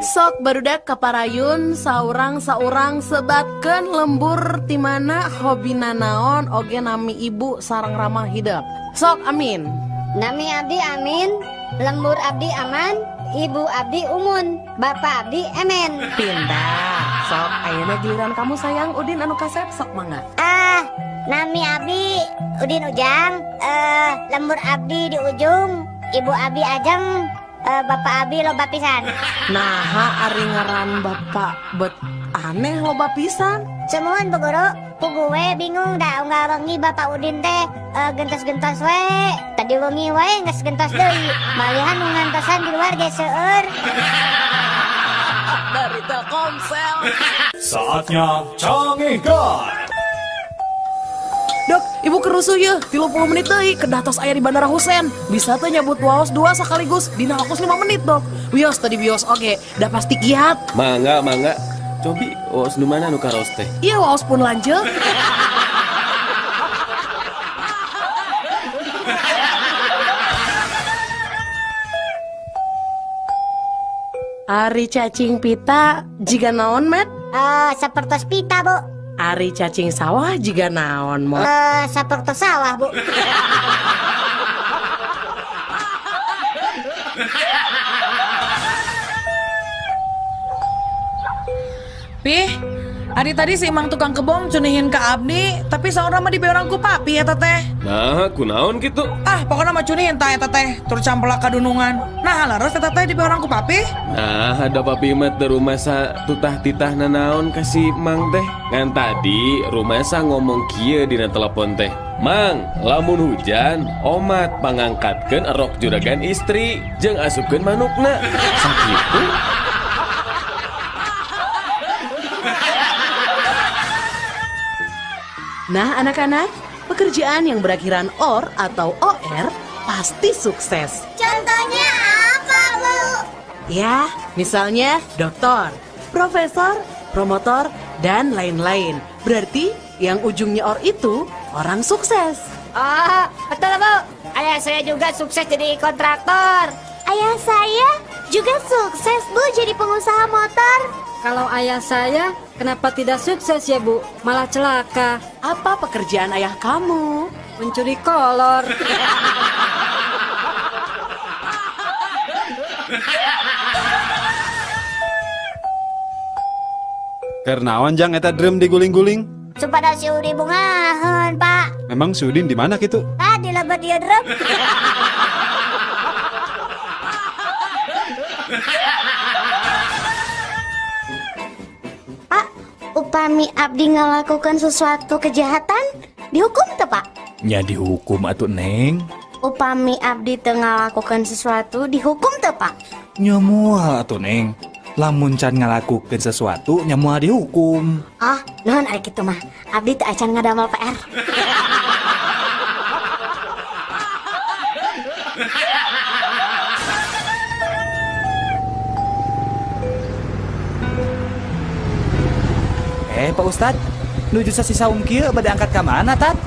Sok barudak kaparayun saurang-saurang sebatkeun lembur ti mana hobina naon oge nami ibu sareng rama hidep. Sok amin. Nami abdi Amin, lembur abdi aman, ibu abdi umun, bapak abdi emen. Pindah. Sok ayeuna giliran kamu sayang Udin anu kasep sok mangga. Ah, nami abdi Udin Ujang, lembur abdi di ujung, ibu abdi Ajeng, bapak abdi loba pisan. Naha ari ngaran bapak bet aneh loba pisan. Sumuhun Bu Guru, puguh we bingung da unggal wengi bapak Udin teh gentos-gentos we. Tadi wengi wae geus gentos deui. Malihan nu ngantosan di luar ge seueur. Dari Telkomsel. Saatnya Cangehgar. Dok, ibu kerusuh ya, 30 menit deui kedah tos aya di Bandara Husein. Bisa teh nyabut waos 2 sekaligus dina waktu 5 menit, Dok. Wios tadi wios oge, dah pasti kiat. Mangga, mangga. Cobi waos nu mana nu karaos teh? Iya, waos pun lanjut. Ari cacing pita jiga naon, Met? Sapertos pita, Bu. Ari cacing sawah jiga naon, Mot? Sapertos sawah, Bu. Pih, ari tadi si Imang tukang kebom cunihin ke abdi, tapi saurna mah dibeurang ku papi eta teh. Nah, kunaon kitu? Ah, pokoknya mah cunihin tah eta teh, tur campelak kadunungan. Nah, leres eta teh dibeurang ku papi? Nah, ada papi mah teu rumasa tutah titah nanaon ka si Mang teh. Ngan tadi rumasa ngomong kieu dina telepon teh. Mang, lamun hujan, omat pangangkatkeun erok juragan istri jeung asupkeun manukna. Sakitu. Nah anak-anak, pekerjaan yang berakhiran OR atau OR pasti sukses. Contohnya apa, Bu? Ya, misalnya doktor, profesor, promotor, dan lain-lain. Berarti yang ujungnya OR itu orang sukses. Oh, betul Bu. Ayah saya juga sukses jadi kontraktor. Ayah saya juga sukses, Bu, jadi pengusaha motor. Kalau ayah saya, kenapa tidak sukses ya, Bu? Malah celaka. Apa pekerjaan ayah kamu? Mencuri kolor. Kernaon jang eta drum diguling-guling? Supada si Udin bungaheun, Pak. Memang si Udin di mana kitu? Ah, di lebet ieu drum. Pak, upami abdi ngalakukan sesuatu kejahatan, dihukum teu, Pak? Nya dihukum atuh, Neng. Upami abdi teu ngalakukan sesuatu, dihukum teu, Pak? Nya moal atuh, Neng. Lamun can ngalakukeun sesuatu, nya moal dihukum. Oh, nuhun ari kitu mah. Abdi teu acan ngadamel PR. Pak Ustad, nuju sasi saum kieu bade angkat ka mana, Tad?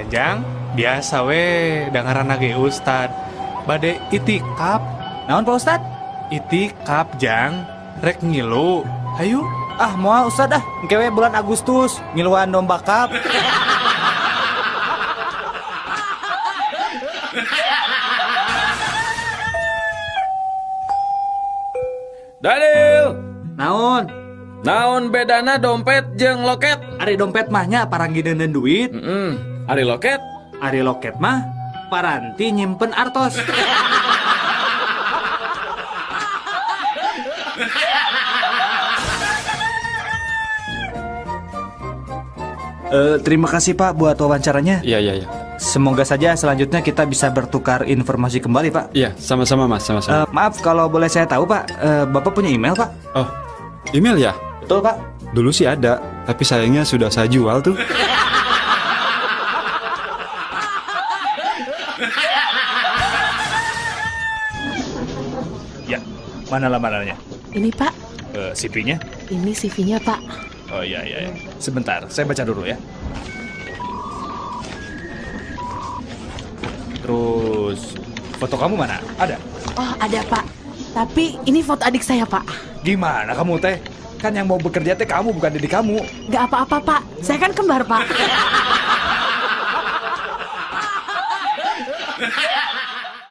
Jang, biasa we dangaranna ge Ustad. Bade itikaf. Naon, Pak Ustad? Itikaf, Jang. Rek ngilu. Hayu. Ah, moal Ustad ah. Engke we bulan Agustus ngiluan domba kap. Daniel. Naon? Naon bedana dompet jeung loket? Ari dompet mah nya paranggi deuneun duit. Ari loket? Ari loket mah paranti nyimpen artos. Terima kasih Pak buat wawancaranya. Iya. Semoga saja selanjutnya kita bisa bertukar informasi kembali Pak. Iya, sama-sama Mas, sama-sama. Maaf kalau boleh saya tahu Pak, Bapak punya email Pak? Oh, email ya? Betul Pak. Dulu sih ada, tapi sayangnya sudah saya jual tuh. Ya, mana lamarannya? Ini Pak. CV-nya? Ini CV-nya Pak. Oh iya. Sebentar, saya baca dulu ya. Terus, foto kamu mana? Ada? Oh, ada Pak. Tapi ini foto adik saya, Pak. Gimana kamu teh? Kan yang mau bekerja teh kamu, bukan adik kamu. Gak apa-apa, Pak. Saya kan kembar, Pak.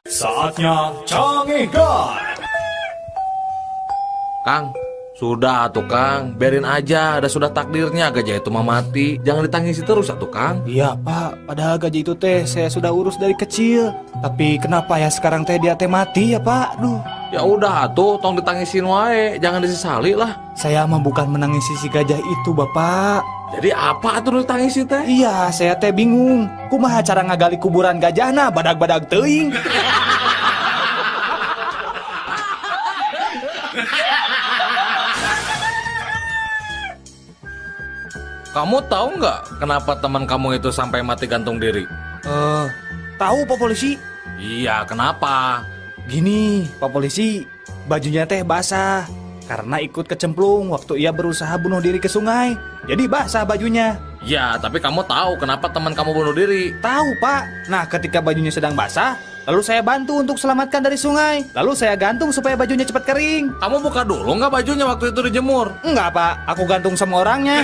Saatnya Cangehgar. Kang, sudah atuh Kang, biarin aja, ada sudah takdirnya gajah itu mah mati. Jangan ditangisi terus atuh Kang. Iya Pak, padahal gajah itu teh saya sudah urus dari kecil. Tapi kenapa ya sekarang teh dia teh mati ya Pak? Duh. Ya udah atuh, tong ditangisin wae, jangan disesali lah. Saya mah bukan menangisi si gajah itu Bapak. Jadi apa atuh ditangisi teh? Iya, saya teh bingung. Kumaha cara ngagali kuburan gajahna badag-badag teuing. Kamu tahu nggak kenapa teman kamu itu sampai mati gantung diri? Tahu Pak Polisi. Iya, kenapa? Gini, Pak Polisi, bajunya teh basah karena ikut kecemplung waktu ia berusaha bunuh diri ke sungai. Jadi basah bajunya. Ya, tapi kamu tahu kenapa teman kamu bunuh diri? Tahu, Pak. Nah, ketika bajunya sedang basah, lalu saya bantu untuk selamatkan dari sungai. Lalu saya gantung supaya bajunya cepat kering. Kamu buka dulu nggak bajunya waktu itu dijemur? Enggak, Pak. Aku gantung sama orangnya.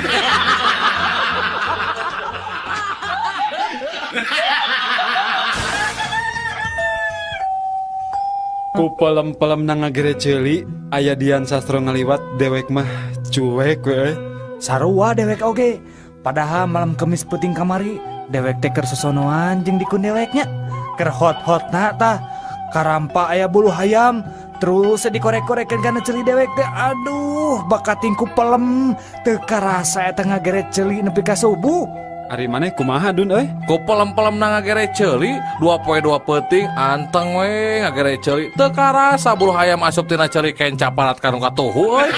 Ku pelem-pelem nang ngagere ceuli, aya Dian Sastro ngaliwat dewek mah cuek we. Sarua dewek oge. Padahal malam Kemis peuting kamari, dewek teh keur sosonoan jeung dikun deweknya. Keur hot-hotna tah, karampa aya bulu hayam, terus dikorek-korekeun kana ceuli dewek teh. Aduh, bakating ku pelem, teu karasa eta ngagere ceuli nepi ka subuh. Ari maneh kumaha Dun euy? Ku pelem-pelem na ngagere ceuli, 2 poe 2 peuting anteng we ngagere ceuli. Teu karasa bulu hayam asup tina ceuli kenca parat ka nu katuhu euy.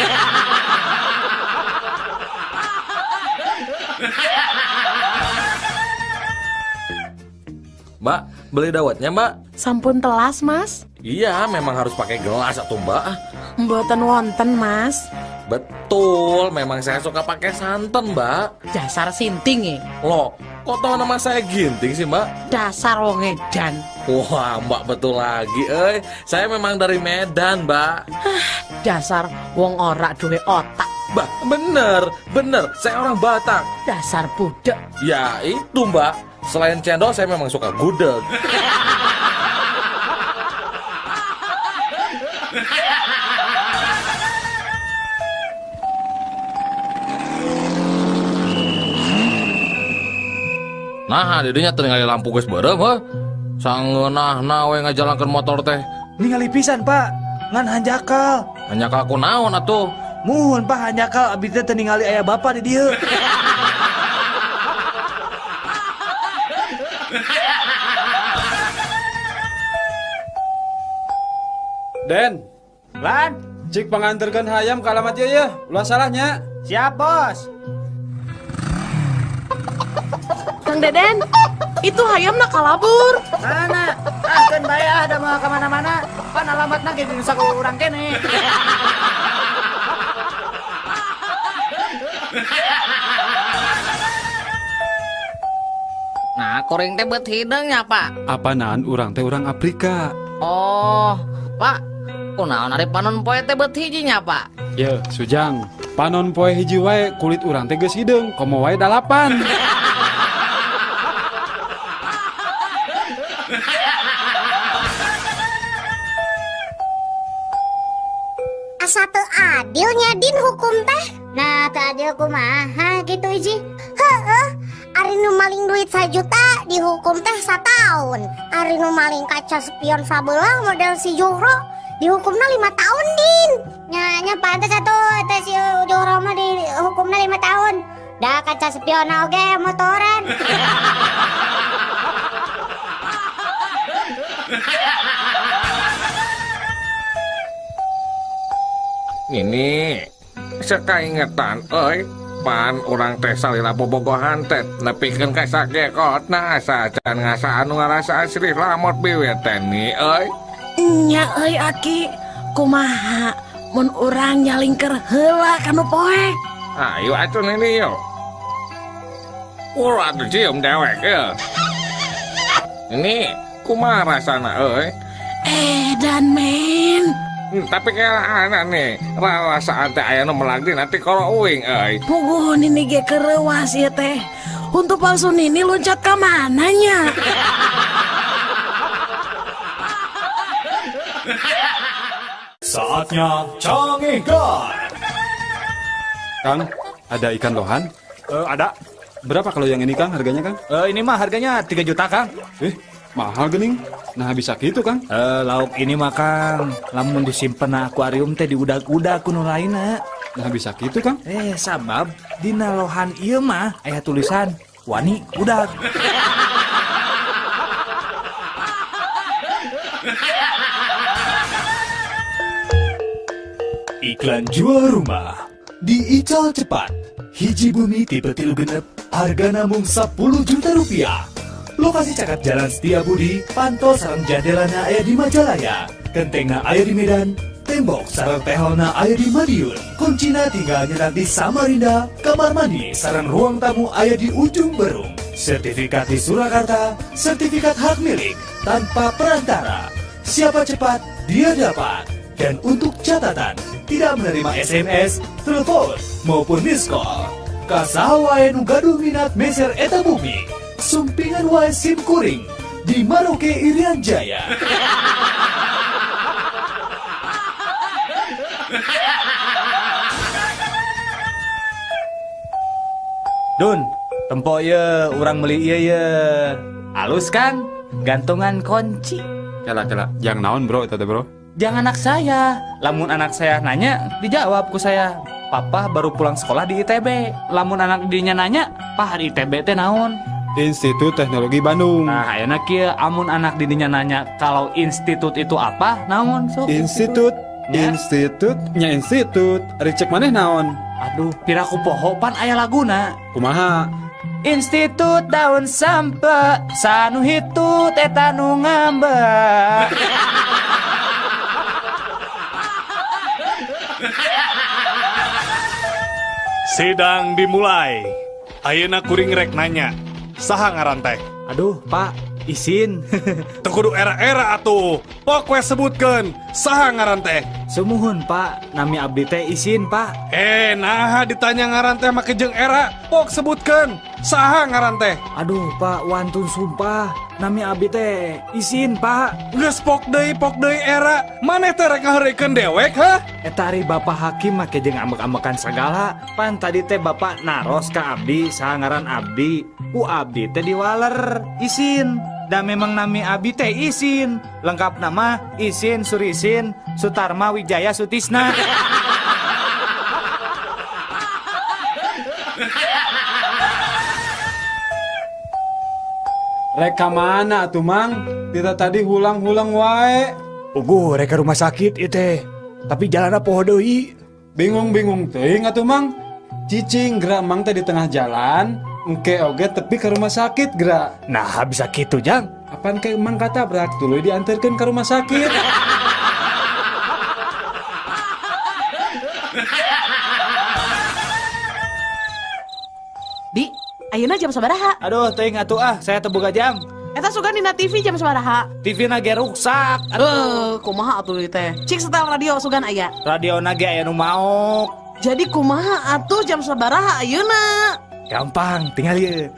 Mbak, beli dawetnya, Mbak? Sampun telas, Mas. Iya, memang harus pakai gelas atau Mbak. Mboten wonten, Mas. Betul, memang saya suka pakai santan, Mbak. Dasar sinting ya. Loh, kok tahu nama saya Ginting sih, Mbak? Dasar wong edan. Wah, Mbak betul lagi, eh. Saya memang dari Medan, Mbak. Dasar wong ora duwe otak. Mbak, bener, bener. Saya orang Batak. Dasar budek. Ya, itu, Mbak. Selain cendol, saya memang suka gudeg. Nah, didinya teu ningali lampu geus beureum heuh. Sangeunahna we ngajalankeun motor teh. Ningali pisan, Pak. Ngan hanjakal. Hanjakal ku naon atuh? Muhun, Pak, hanjakal abdi teh teu ningali aya bapak di dieu. Den, Lan, cik panganterkeun hayam ka alamat ieu ya. Ulah salahnya. Siap, Bos. Kang Deden, itu hayamna kalabur. Mana? Ah, keun bae ah, da moal ka mana-mana. Pan alamatna ge di saku urang kene. Nah, kuring teh beut hideung nya, Pak. Apanaan urang teh urang Afrika. Oh, Pak. Kunaon ari panon poe teh beut hiji nya, Pak? Ye, Sujang. Panon poe hiji wae kulit urang teh geus hideung, komo wae 8. Asa teu adilnya Din hukum teh. Nah, teu adil kumaha gitu Iji? Heeh, ari nu maling duit 1 juta dihukum teh 1 tahun. Ari nu maling kaca spion sabelah model si Johro dihukumna 5 tahun, Din. Nya pantes atuh teh si Johro mah dihukumna 5 tahun. Da kaca spion oge motoran. Ini sekaingetan euy, pan urang teh salila bobogohan teh nepikeun ka sakekotna asa can ngasaan nu ngarasaan sirih lamot biwir teh ni euy. Nya euy aki, kumaha mun urang nyalingker heula ka nu poek? Ayo atuh nini yo. Ulah atuh cium dewek ye. Ini kumaha rasana euy? Edan men. Tapi kira nih, rarasaan teh aya nu melag dina tikoro uing euy. Puguh nini ge kereuas ieu teh. Huntu palsu nini loncat ka mana nya? Saatnya Cangehgar. Kang, ada ikan lohan? Ada. Berapa kalau yang ini Kang harganya Kang? Ini mah harganya 3 juta Kang. Mahal gening. Nah bisa gitu Kang. Lauk ini mah Kang, lamun disimpen na akuarium teh diudag-udag ku nu lainna. Nah bisa gitu Kang. Sabab dina lohan ieu mah aya tulisan wani udag. Iklan jual rumah di Ical Cepat. Hiji bumi tipe 3 genep, harga namung 10 juta rupiah. Lokasi caket Jalan Setia Budi, pantol sareng jandelana aya di Majalaya, kentengna aya di Medan, tembok sareng tehelna aya di Madiun, kuncina tinggal nyetak di Samarinda, kamar mandi sareng ruang tamu aya di Ujung Berung, sertifikat di Surakarta, sertifikat hak milik tanpa perantara. Siapa cepat, dia dapat. Dan untuk catatan, tidak menerima SMS, telepon, maupun miss call. Ka saha wae nu gaduh minat meser eta bumi, sumpingan wae sim kuring di Maroke Irian Jaya. Dun, tempo ye, urang beli ieu ye. Alus kan? Gantungan kunci. Kela kela, jang naon bro itu teh bro? Jangan anak saya. Lamun anak saya nanya, dijawab ku saya. Papa baru pulang sekolah di ITB. Lamun anak dinya nanya, Pah di ITB teh naon? Institut Teknologi Bandung. Nah, ayeuna kieu amun anak didinya nanya kalau institut itu apa, naon sok? Institut, Ya. institut, nya institut. Ari cek maneh naon? Aduh, piraku poho pan aya laguna. Kumaha? Institut daun sampe, sanu hitut eta nu ngambek. Sidang dimulai. Ayeuna kuring rek nanya, saha ngaran teh? Aduh, Pak, isin. Teu kudu era-era atuh. Pok we sebutkeun, saha ngaran teh? Sumuhun, Pak. Nami abdi teh isin, Pak. Naha ditanya ngaran teh make jeung era. Pok sebutkeun, saha ngaran teh? Aduh, Pak, wantun sumpah. Nami abdi teh isin, Pak. Geus pok deui era. Maneh teh rek ngaheureuykeun dewek, hah? Eta ari Bapak Hakim make jeung ambek-ambekan segala. Pan tadi teh Bapak naros ka abdi, saha ngaran abdi. Ku abdi teh diwaler, isin. Da memang nami abdi teh isin. Lengkap nama Isin Surisin Sutarma Wijaya Sutisna. Rek ka mana atuh Mang? Tita tadi hulang-hulang wae. Puguh rek ka rumah sakit ieu teh. Tapi jalanna poho deui. Bingung-bingung teuing atuh Mang. Cicing gerak Mang teh di tengah jalan, engke oge tepi ke rumah sakit gerak. Nah, bisa kitu Jang. Apaan ke Mang katabrak tuluy diantarkeun ke rumah sakit. Di, ayeuna jam sabaraha? Aduh, teuing atuh ah, saya teu boga jam. Eta sugan dina TV jam sabaraha? TV na ge ruksak. Aduh, kumaha atuh ieu teh? Cik setel radio sugan aya. Radio na ge aya nu maok. Jadi kumaha atuh jam sabaraha ayeuna? Gampang, tinggal ieu.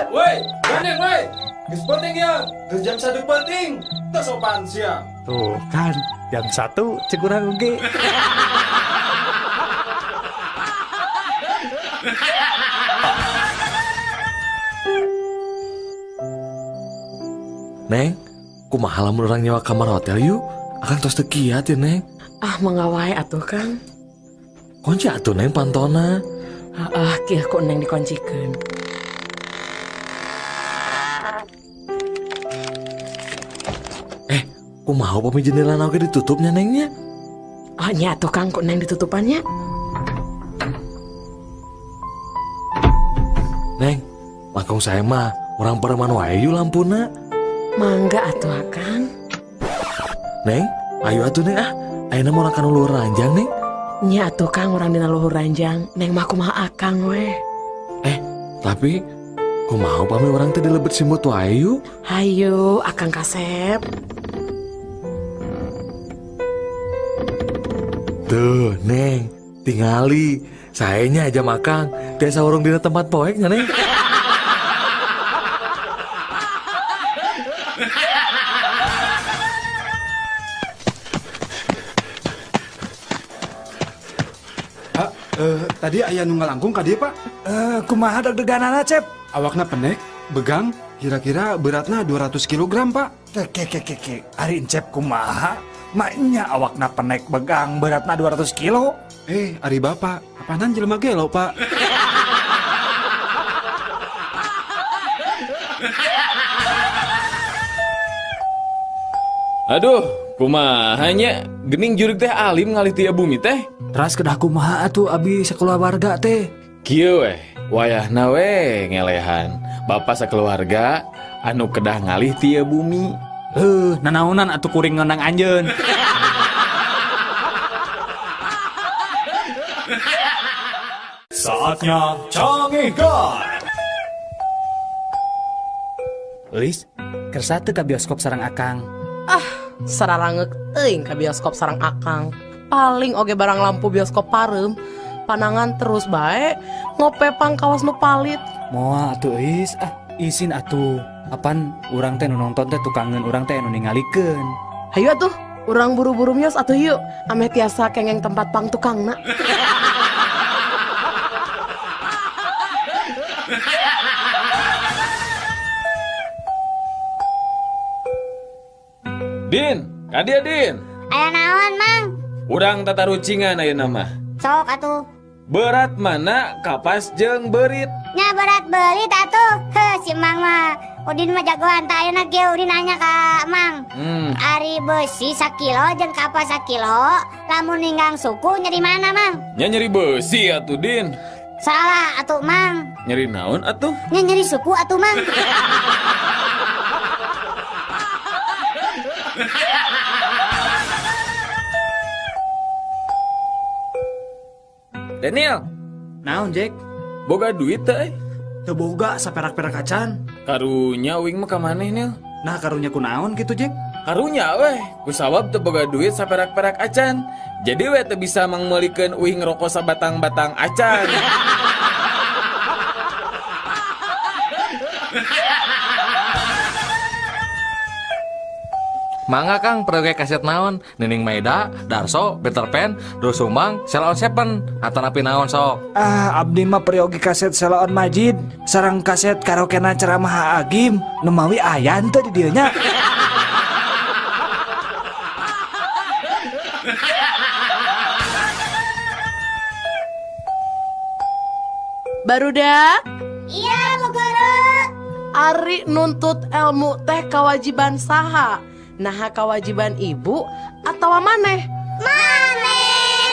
Woi, gandeng woi. Geus penting ya, geus jam 1 penting. Teu sopan sia. Tuh kan, jam 1 cek urang oge. Neng, kumaha lamun urang nyewa kamar hotel yuk? Akang tos teu kiat ya, Neng. Ah, mangga wae atuh, Kang. Kunci atuh, Neng, pantona. Ah, kieu ku Neng dikoncikeun. Kumaha upami jendela oge ditutupnya, Nengnya? Oh, nya atuh, Kang, ku Neng ditutupannya. Neng, langkung saya mah urang pareman wae yuk lampuna. Mangga atuh, Akang. Neng, ayo atuh Neng ah. Ayeuna mah urang kana luhur ranjang, Neng. Nya atuh Kang, urang dina luhur ranjang. Neng mah kumaha Akang we. Tapi Kumaha upami urang teh dilebet simut wae yuk. Hayu, Akang Kasep. Tuh, Neng, tingali. Saenya aja makang, tiasa urung dina tempat poek nya, Neng. Pak, tadi aya nu ngalangkung ka dieu, Pak. Kumaha deg-deganana, Cep? Awakna pendek, begang, kira-kira beratna 200 kg, Pak. Ke ke ke ke, ari Encep kumaha? Maknya awakna penek begang beratna 200 kilo. Ari Bapak, apanan jelema gelo, Pak? Aduh, kumaha nya? Gening jurig teh alim ngalih ti bumi teh. Teras kedah kumaha atuh abi sakeluarga teh? Kieu weh, wayahna we ngelehan. Bapak sakeluarga anu kedah ngalih ti bumi. Nanaonan atuh kuring ngonang anjeun. Saatnya Cangehgar. Euis, kersa teu ka bioskop sareng Akang? Ah, sararangeuk teuing ka bioskop sareng Akang. Paling oge barang lampu bioskop pareum, panangan terus bae, ngope pangkawas nu palit. Moal atuh Euis, ah isin atuh. Apan urang teh nu nonton teh tukangeun urang teh nu ningalikeun. Hayu atuh, urang buru-buru mios atuh yuk, ameh tiasa kengeng tempat pang tukangna. Din, kadia Din. Aya naon, Mang? Urang tatarucingan ayeuna mah. Sok atuh. Berat mana kapas jeung beurit? Nya berat beurit atuh. Heuh, si Mang mah. Udin mah jagoan tah ayeuna ge Udin nanya ka Mang. Ari beusi sakilo jeung kapas sakilo, lamun ninggang suku nyeri mana, Mang? Nya nyeri beusi atuh, Din. Salah atuh, Mang. Nyeri naon atuh? Nya nyeri suku atuh, Mang. Daniel, naon Jack? Boga duit teh? Teu boga saperak-perak acan. Karunya uing mah ka maneh, Nil. Nah, karunya ku naon kitu, Jack? Karunya weh, ku sawab teu boga duit saperak-perak acan. Jadi weh teu bisa mangmeulikeun uing rokok sabatang-batang acan. Mangga Kang, proyek kaset naon? Nining Maida, Darso, Peter Pan, Doel Sumbang, Sheila on 7, atanapi naon sok? Ah, abdi mah peryogi kaset Sheila on Majid, sareng kaset karaokena ceramah Agim, nu mawi aya henteu di dieu nya. Barudak? Iya, Bu Guru. Ari nuntut ilmu teh kewajiban saha? Nah, kewajiban ibu atau maneh? Maneh.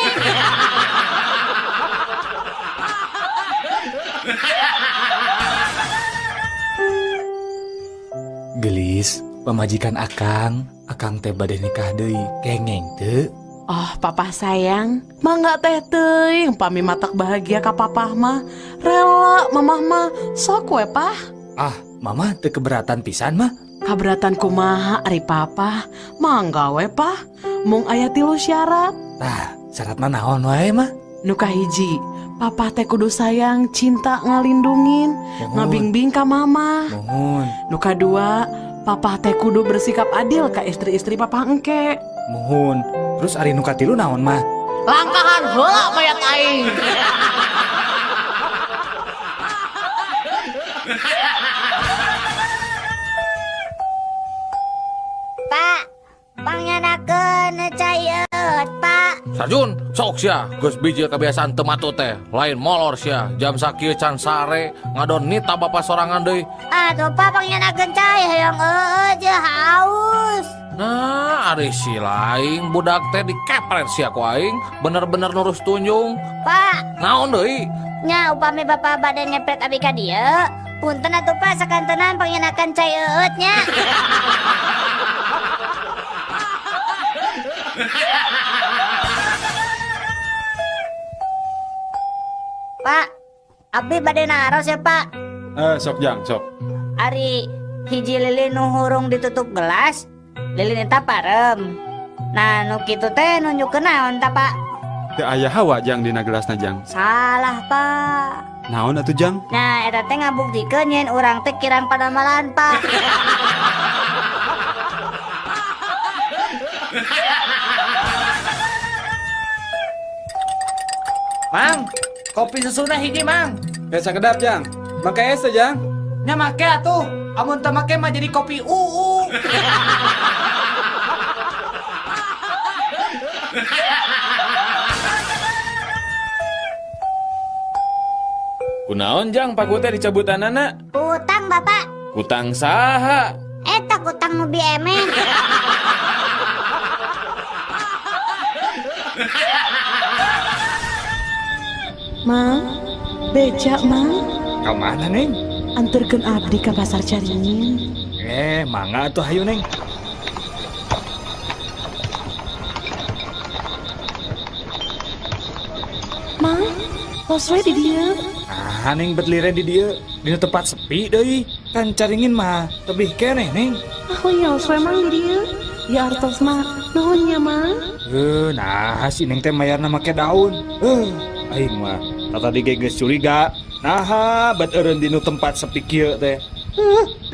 Gelis, pamajikan Akang, Akang teh bade nikah deui, kengeng teu? Oh, papa sayang, mangga teh teuing pami matak bahagia ka papah mah. Rela mamah mah, sok we pah. Ah, mama teu keberatan pisan mah. Kaberatan kumaha ari papa, mangga we pah. Mung aya 3 syarat. Tah, syarat mah naon wae mah? Nu kahiji, papa teh kudu sayang, cinta ngalindungin, ngabingbing ka mama. Mohon. Nu kadua, papa teh kudu bersikap adil ka istri-istri papa engke. Mohon. Terus ari nu katilu naon mah? Langkahan heula mayat aing. Pak, pangyanakeun cai eut, Pak. Sarjun, sok sia, geus bijil kebiasaan teu matut teh, lain molor sia, jam sakieu can sare, ngadon nita bapa sorangan deui. Atuh Pak pangyanakeun cai hoyong eueuh jeung haus. Nah, ari si lain budak teh dikepret sia ku aing, bener-bener nurus tunjung. Pak, naon deui? Nya upami bapa bade ngepret abi ka dieu, punten atuh Pak sakantenan pangyanakeun cai eueut nya. Pak, abdi bade naros ya Pak. Sok Jang, sok. Ari hiji lilin nu hurung ditutup gelas, lilin eta parem. Nah, nu kitu teh nunjukkeun naon ta, Pak? Teu aya hawa Jang dina gelasna Jang. Salah, Pak. Naon atuh Jang? Nah, eta teh ngabuktikeun yen urang teh kirang padamalan, Pak. Mang, kopi susuna hiji, Mang. Sakedap, Jang. Make es teh, Jang. Nya make atuh. Amun teu make mah jadi kopi UU. Kunaon Jang paku teh dicabutanana? Kutang, Bapak. Kutang saha? Eta kutang nu biemen. Mang, becak Mang. Ka mana, Neng? Anterkeun abdi ka pasar Caringin. Mangga atuh hayu, Neng. Mang, tos we di dieu. Ah, Neng bet liren di dieu, dina tempat sepi deui. Kan Caringin mah tebih keneh, Neng. Ah, wios we Mang di dieu. Ya artos mah, nuhun nya, Mang. Nah si Neng teh mayarna make daun. Aing mah tadi ge geus curiga. Naha bet eureun dinu tempat sepi kieu teh.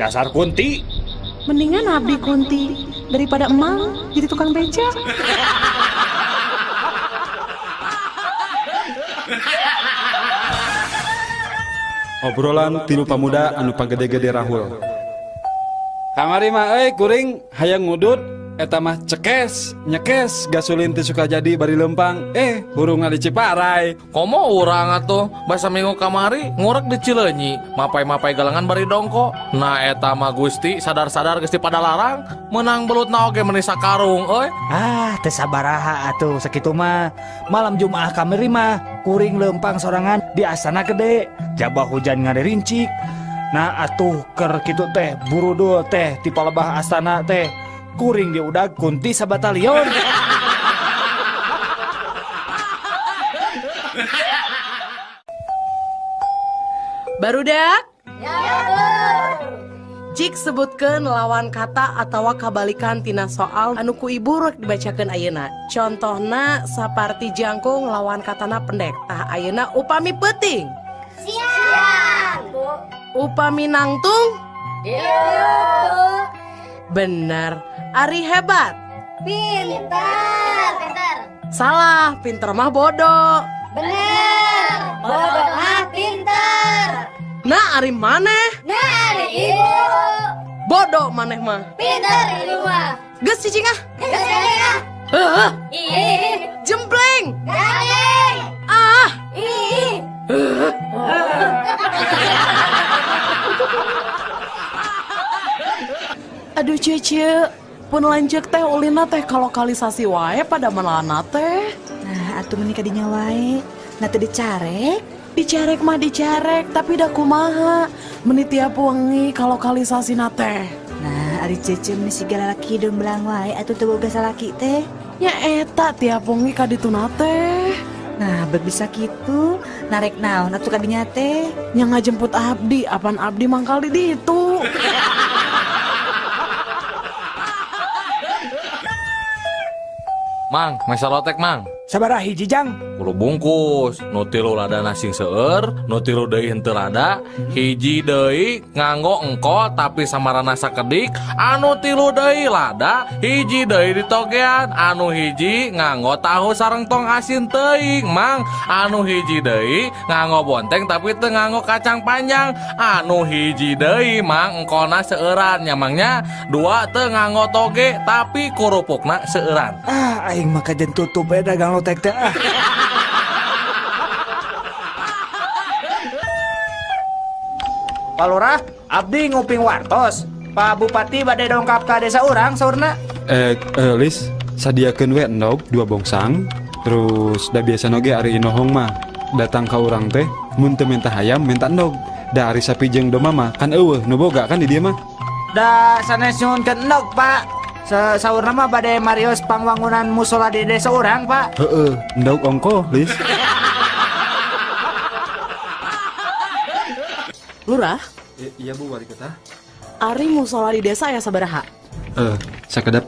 Dasar kunti. Mendingan abdi kunti daripada emang jadi tukang beca. Obrolan tilu pamuda anu pagede-gede rahul. Kamari mah euy kuring hayang ngudut eta mah cekes, nyekes gasolin teh suka jadi bari lempang. Hurungna di Ciparai. Komo urang atuh basa minggu kamari ngurek di Cileunyi, mapai-mapai galengan bari dongko. Nah eta mah Gusti sadar-sadar geus dipadalarang, meunang belutna oge meuni sakarung euy. Ah, teu sabaraha atuh sakitu mah. Malam Jumaah kamari mah kuring lempang sorangan di Astana Gede. Jabah hujan ngarerincik. Nah atuh keur kitu teh burudul teh ti palebah astana teh. Kuring diudag kunti sabatalion. Barudak? Ya, Bu. Cik sebutkeun lawan kata atawa kabalikan tina soal anu ku ibu rek dibacakeun ayeuna. Contohna saparti jangkung lawan katana pendek. Tah ayeuna upami peuting. Siap, Bu. Upami nangtung? Iya, Bu. Bener. Ari hebat. Pinter. Pinter. Salah, pinter mah bodoh. Bener. Bodoh mah pinter. Nah, ari maneh? Nah, ari ibu. Bodoh maneh mah. Pinter ibu mah. Geus cicing ah. Geus cicing ah. Heuh. Ih. Jempleng. Garing. Ah. Ih. Aduh Cece, pun lanjut teh ulina teh kalokalisasi wae pada melana teh. Nah, atuh meuni kadinya wae. Nah teu dicarek. Dicarek mah dicarek, tapi da kumaha? Meuni tiap wengi kalokalisasina teh. Nah, ari Cece meuni siga lalaki hideung belang wae atuh teu boga salaki teh. Nya eta tiap wengi kadituna teh. Nah, bet bisa kitu, narek naon atuh kadinya teh? Nya ngajemput abdi, apan abdi mangkal di ditu. Mang, mesa lotek mang. Sabaraha hiji Jang? 10 bungkus. Nu tilu lada sing seueur, nu tilu deui henteu lada, hiji deui nganggo engko tapi samarana sakedik, anu tilu deui lada, hiji deui ditogean, anu hiji nganggo tahu sareng tong asin teuing, Mang, anu hiji deui nganggo bonteng tapi teu nganggo kacang panjang, anu hiji deui Mang engkona seueuran nya Mangnya, dua teu nganggo toge tapi kurupukna seueuran. Ah, aing mah kajen tutup we dagang lotek teh ah. Pak Lurah, abdi nguping wartos. Pak Bupati bade dongkap ka desa urang saurna. Lis, sadiakeun we endog 2 bongsang. Terus da biasa oge ari inohong mah datang ka urang teh mun teu minta hayam minta endog. Da ari sapi jeung domba mah kan eueuh nu boga kan di dieu mah. Da sanes nyuhunkeun endog, Pak. Saurna mah bade marios pangwangunan musola di desa urang, Pak. Heeh, endog ongko, Lis. Lurah? Iya Bu Wali Kota. Ari musola di desa aya sabaraha? Sakedap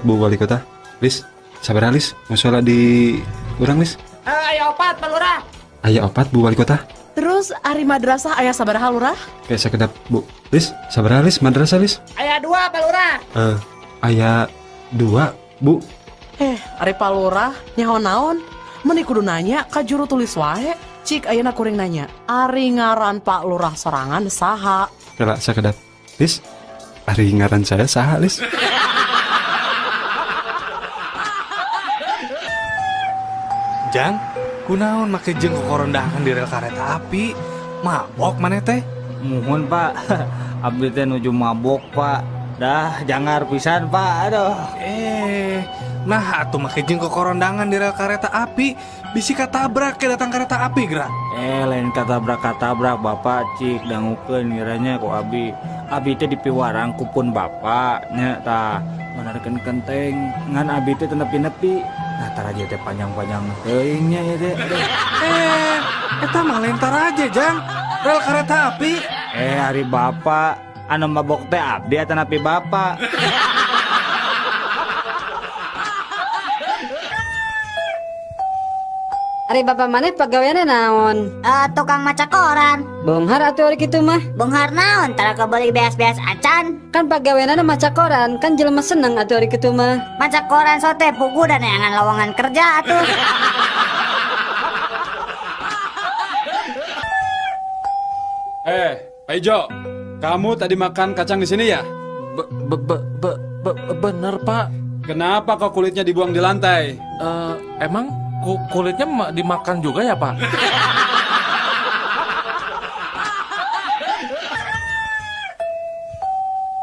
Bu Wali Kota. Lis, sabaraha Lis? Musola di urang Lis? Aya opat Pak Lurah. Aya opat Bu Wali Kota. Terus ari madrasah aya sabaraha Lurah? Kayak sakedap Bu. Lis, sabaraha Lis madrasah Lis? Aya 2 Pak Lurah. Aya 2 Bu. Ari Pak Lurah nyaho naon? Meni kudu nanya ka juru tulis wae. Cik ayeuna kuring nanya, ari ngaran Pak Lurah sorangan saha? Kela sakedap. Lis, ari ngaran saya saha Lis? Jang, kunaon make jeung kokorondahan di rel kareta api? Mabok maneh teh? Muhun Pak, abdi teh nuju mabok Pak. Dah jangar pisan Pak, aduh. Nah atuh make jeung kokorondangan di rel kareta api, bisi katabrak ke datang kereta api gerak. Lain katabrak Bapak cik dangukeun ngiranya ku abi. Abi teh dipiwarang ku pun bapak nya tah manarkeun kenteng ngan abi teh teu nepi-nepi. Nah taraje teh panjang-panjang teuing nya ieu teh. Eta mah lain taraje Jang, rel kereta api. Ari bapak anu mabok teh abdi atanapi bapak. Ari bapak maneh pagaweanna naon? Tukang maca koran. Beunghar atuh ari kitu mah. Beunghar naon? Tara kebeuli beas-beas acan. Kan pagaweanna maca koran, kan jelema seneng atuh ari kitu mah. Maca koran sote pugu dan neangan lowongan kerja atuh. Pak Ijo, kamu tadi makan kacang di sini ya? Bener Pak. Kenapa kok kulitnya dibuang di lantai? Emang kulitnya dimakan juga ya Pak?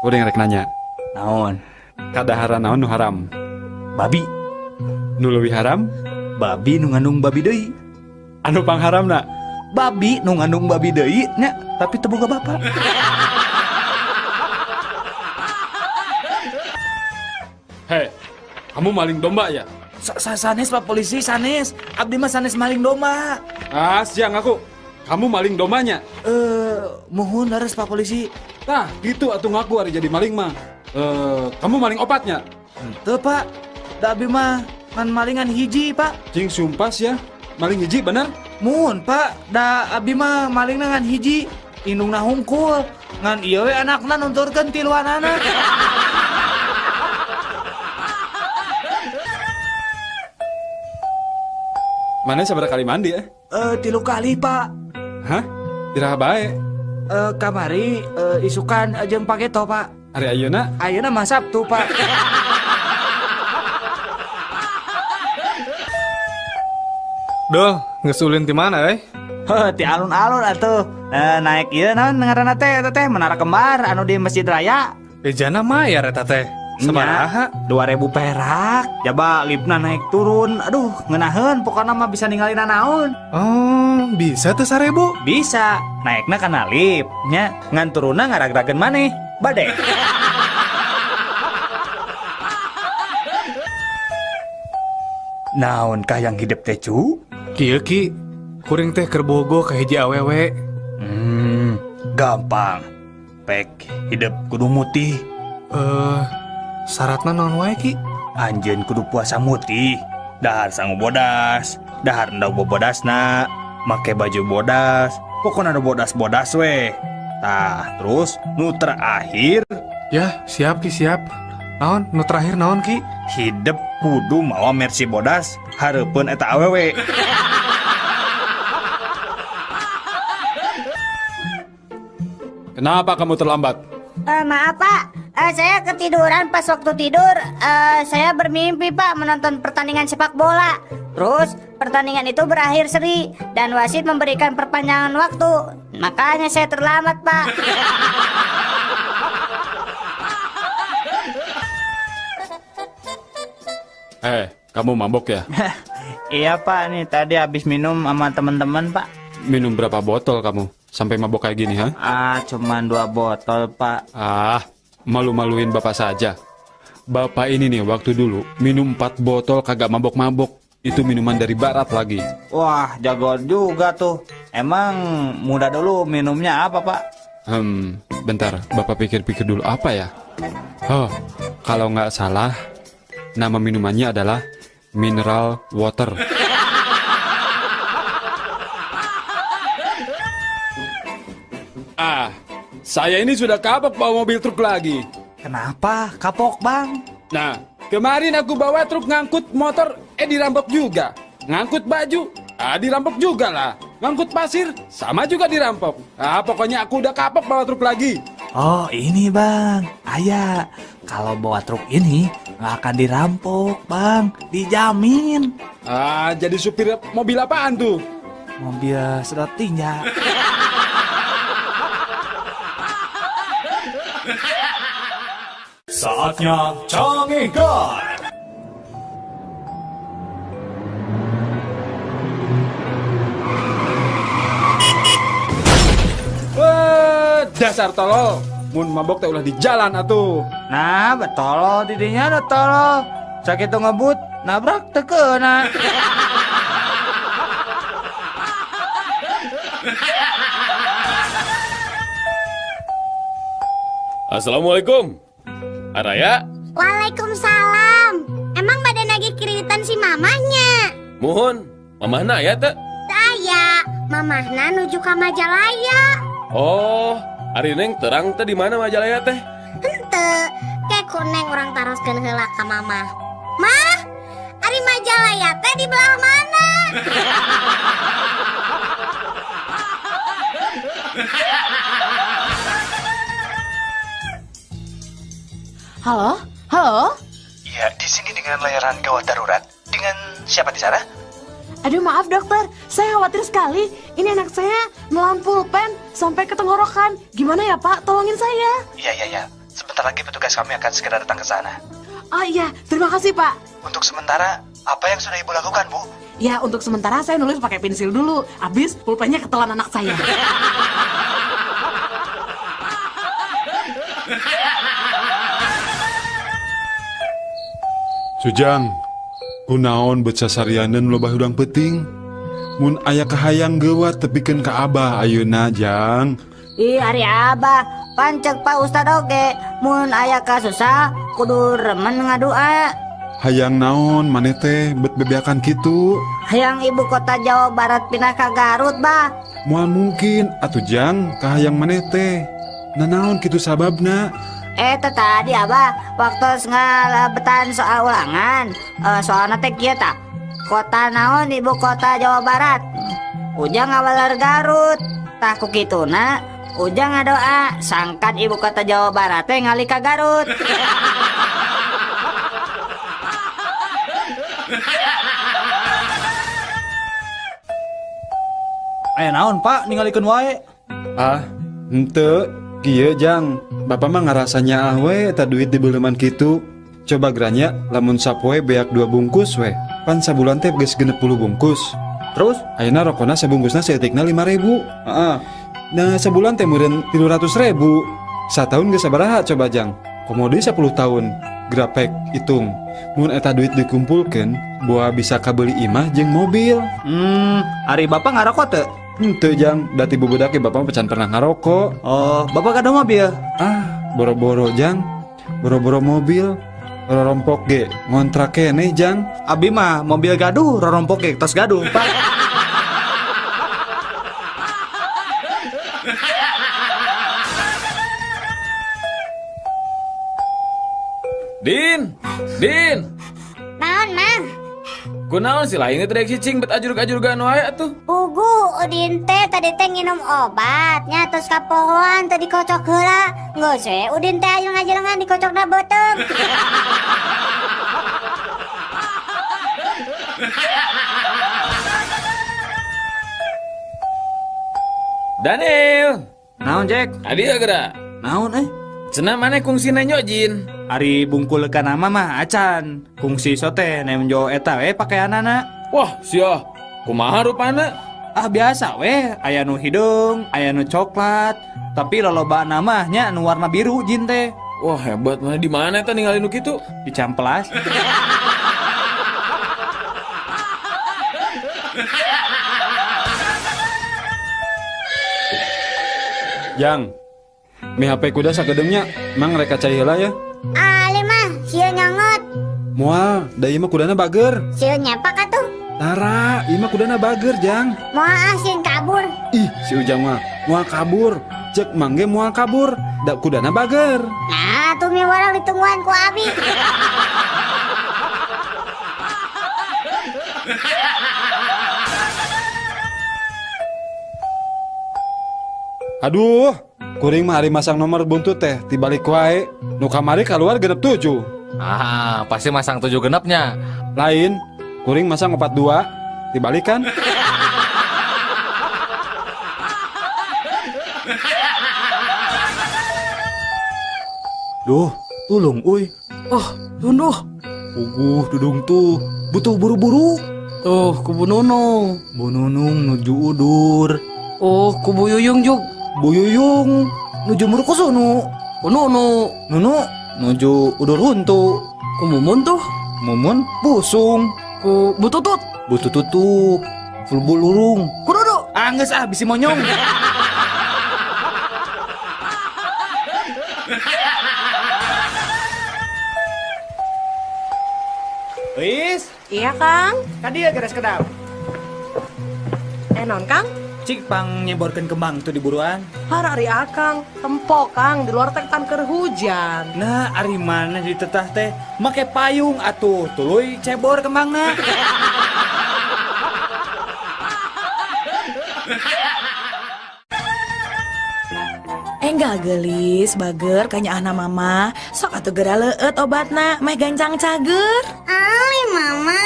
Udah ngerek nanya. Naon? Kadaharan naon nu haram? Babi. Nu leuwih haram? Babi nu ngandung babi deui. Anu pangharamna? Babi nu ngandung babi deui nya, tapi teu boga bapak. Hei, kamu maling domba ya? Sanes Pak Polisi, sanes. Abdi mah sanes maling domba. Ah, siang aku. Kamu maling dombanya? Mohon leres Pak Polisi. Tah, gitu atuh ngaku ari jadi maling mah. Kamu maling opatnya? Henteu Pak. Da abdi mah ngan malingan hiji Pak. Cing sumpah ya, maling hiji bener? Muhun Pak, da abdi mah malingna ngan hiji, indungna hungkul. Ngan ieu we anakna nunturkeun tiluanana. Mana sabaraha kali mandi ya? 3 kali Pak. Hah? Iraha bae? Kamari isukan jeung pageto Pak. Ari ayeuna? Ayeuna mah Sabtu Pak. Duh, geus ulin ti mana euy? Heuh, ti alun-alun atuh. Naik ieu naon ngaranna teh eta teh Menara Kembar anu di Masjid Raya. Bejana mayar eta teh. Sabaraha? 2000 perak. Jaba lipna naik turun. Aduh, ngeunaheun pokona mah bisa ningali nanaon. Oh, bisa teh 1000? Bisa. Naikna kana lip nya, ngan turunna ngaragrageun maneh. Bade. Naon kah yang hidup teh cu? Kieu Ki, kuring teh keur bogoh ka hiji awewe. Gampang. Pek hidup kudu mutih. Syaratna naon wae Ki? Anjeun kudu puasa mutih, dahar sangu bodas, dahar endog bobodasna, make baju bodas, pokona nu bodas-bodas we. Tah, terus nu terakhir. Ya, siap Ki, siap. Naon nu terakhir naon Ki? Hidup kudu mawa Mercy bodas hareupeun eta awewe. Kenapa kamu terlambat? Maaf Pak, saya ketiduran pas waktu tidur. Saya bermimpi Pak menonton pertandingan sepak bola. Terus pertandingan itu berakhir seri dan wasit memberikan perpanjangan waktu. Makanya saya terlambat Pak. Kamu mabok ya? Iya Pak, nih tadi habis minum sama teman-teman Pak. Minum berapa botol kamu? Sampai mabok kayak gini, ha? Ah, cuman 2 botol, Pak. Ah, malu-maluin Bapak saja. Bapak ini nih waktu dulu minum 4 botol kagak mabok-mabok. Itu minuman dari barat lagi. Wah, jago juga tuh. Emang muda dulu minumnya apa, Pak? Bentar, Bapak pikir-pikir dulu apa ya? Oh, kalau nggak salah, nama minumannya adalah mineral water. Ah, saya ini sudah kapok bawa mobil truk lagi. Kenapa kapok, Bang? Nah, kemarin aku bawa truk ngangkut motor, dirampok juga. Ngangkut baju, dirampok juga lah. Ngangkut pasir, sama juga dirampok. Ah, pokoknya aku udah kapok bawa truk lagi. Oh, ini Bang. Ayah, kalau bawa truk ini nggak akan dirampok, Bang. Dijamin. Ah, jadi supir mobil apaan tuh? Mobil sedot tinja. Saatnya Canggihkan. Wah, dasar tolol. Mun mabok teh ulah di jalan atuh. Nah, betolol didinya ada tolol. Sakitu ngebut, nabrak teu keuna. Assalamualaikum. Araya. Waalaikumsalam. Emang badan lagi kreditan si mamahnya? Mohon, mamahna aya teu? Teu aya, mamahna nuju ka Majalaya. Oh, ari Neng terang teh di mana Majalaya teh? Henteu, ke ku Neng urang taroskeun heula ka mamah. Mah, ari Majalaya teh di belah mana? Halo? Halo? Iya, di sini dengan layanan gawat darurat. Dengan siapa di sana? Aduh, maaf dokter, saya khawatir sekali. Ini anak saya nelan pulpen sampai ke tenggorokan. Gimana ya Pak? Tolongin saya. Iya. Sebentar lagi petugas kami akan segera datang ke sana. Oh iya, terima kasih Pak. Untuk sementara, apa yang sudah Ibu lakukan, Bu? Ya, untuk sementara saya nulis pakai pensil dulu. Habis pulpennya ketelan anak saya. Sujang, kunaon bet sasarianeun loba hudang peuting. Mun aya kahayang geuwat tepikeun ka Abah ayeuna, Jang. Ih, ari Abah, pancek Pak Ustad oge, mun aya kasusah kudu remen ngadua. Hayang naon maneh teh bet bebeakan kitu? Hayang ibu kota Jawa Barat pindah ka Garut, Bah. Moal mungkin atuh Jang, kahayang maneh teh. Nanaon kitu sababna? Tadi Abah waktu ngalebetan soal ulangan, soalna teh kieu tah. Kota naon ibu kota Jawa Barat? Ujang ngawaler Garut. Tah ku kituna Ujang ngadoa sangkan ibu kota Jawa Barat teh ngalih ka Garut. Aya naon Pak ningalikeun wae? Ah, henteu. Kieu Jang, Bapak mah ngarasanya ah we eta duit dibeuleman kitu. Coba geranya lamun sapoe beak 2 bungkus we. Pan sabulan teh geus 60 bungkus. Terus ayeuna rokona sabungkusna saeutikna 5.000. Heeh. Nah, sabulan teh meureun 300.000. Sataun geus sabaraha coba Jang? Komo deui 10 tahun. Grapek hitung. Mun eta duit dikumpulkeun, boa bisa kabeuli imah jeung mobil. Ari Bapak ngarokok teu? Henteu Jang, da ti bubudak ge Bapak mah can pernah ngarokok. Oh, Bapak gaduh mobil? Ah, boro-boro Jang. Boro-boro mobil, rorompok ge ngontrak keneh Jang. Abi mah mobil gaduh, rorompok ge tos gaduh, Pak. Din, Din. Naon, Mang? Kunaon sih lain teh cicing bet ajurug-ajurugan wae atuh. Pugu Udin teh tadi teh nginum obat nya terus kapohoan teh dikocok heula. Geus we Udin teh aya ngajelengan dikocokna beuteung. Daniel. Naon Jack? Adi geura. Naon euy? Cenah maneh kungsi nenjo jin. Ari bungkul kana mah acan. Kungsi sote nemjo eta we pakeanana. Wah, sia. Kumaha rupana? Ah biasa we, aya nu hideung, aya nu coklat, tapi lolobana mah nya nu warna biru jin teh. Wah, hebat mana di mana eta ningali nu kitu? Di Camplas. Jang, Mi HP kuda sagedeungnya, mang rek ka cai heula ya. Ali mah sieun nyongot. Moal, da ieu mah kudana bager. Sieun nyepak atuh. Tara, ieu mah kudana bager, Jang. Moal ah sieun kabur. Ih, si Ujang mah moal kabur. Cek mang ge moal kabur, da kudana bager. Nah, tuh mi warang ditungguan ku abi. Aduh, kuring mah ari masang nomor buntut teh tibalik wae. Nu kamari kaluar 67. Ah, pasti masang 7 genepnya. Lain, kuring masang 42, dibalikan. Duh, tulung uy. Oh, tunduh. Puguh dudung tuh, butuh buru-buru. Tuh, kubu Nunung. Bu Nunung nuju udur. Oh, kubu Yuyung juk. Bu Yuyung nuju murukusunu. Ku Nunu. Nunu nuju udur huntu. Ku Mumun tuh. Mumun busung. Ku Bututut. Butututu. Fulbulurung. Ku Dudu. Anggeus ah bisi monyong. Wis? Iya, Kang. Kadieu geres kedap. Non, Kang? Cik pang nyeborkeun kembang tuh di buruan. Har ari akang, tempo Kang di luar teh tan keur hujan. Nah, ari mana ditetah teh make payung atuh tuluy cebor kembangna. Enggak gelis, bager kanyaahna mama. Sok atuh geura leueut obatna, meh gancang cager. Ali mama,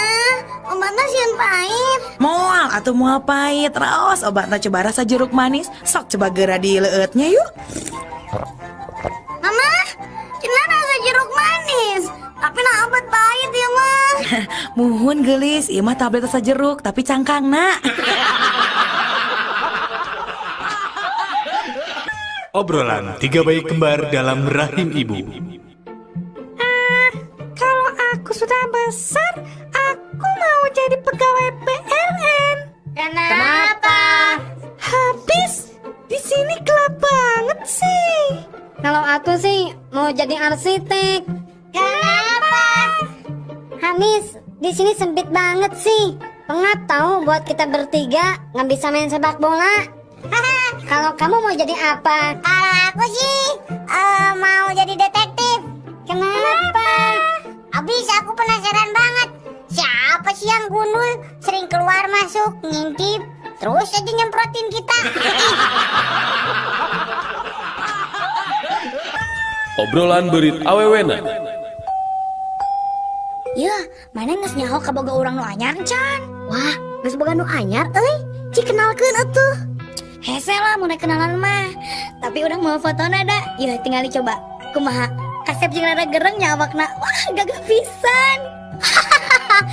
obatna sieun pahit. Moal atuh moal pahit, raos obatna coba rasa jeruk manis. Sok coba geura dileueutnya yuk. Mama, cenah rasa jeruk manis, tapi nah obat pahit ya mah. Muhun gelis, ieu mah tablet rasa jeruk tapi cangkangna. Obrolan tiga bayi kembar dalam rahim ibu. Kalau aku sudah besar, aku mau jadi pegawai PLN. Kenapa? Habis di sini gelap banget sih. Kalau aku sih mau jadi arsitek. Kenapa? Habis di sini sempit banget sih. Pengap tahu buat kita bertiga nggak bisa main sepak bola. Kalau kamu mau jadi apa? Kalau aku sih mau jadi detektif. Kenapa? Abis aku penasaran banget. Siapa sih yang gundul sering keluar masuk ngintip terus aja nyemprotin kita. Obrolan berit awewena. Yah, mana geus nyaho kaboga urang nu anyar can? Wah, geus boga nu anyar euy. Cik kenalkeun atuh. Hese lah mau kenalan mah. Tapi udah mau fotona da. Ya tinggal dicoba. Kumaha? Kasep jeung rada gereng nya awakna. Wah, gagah pisan.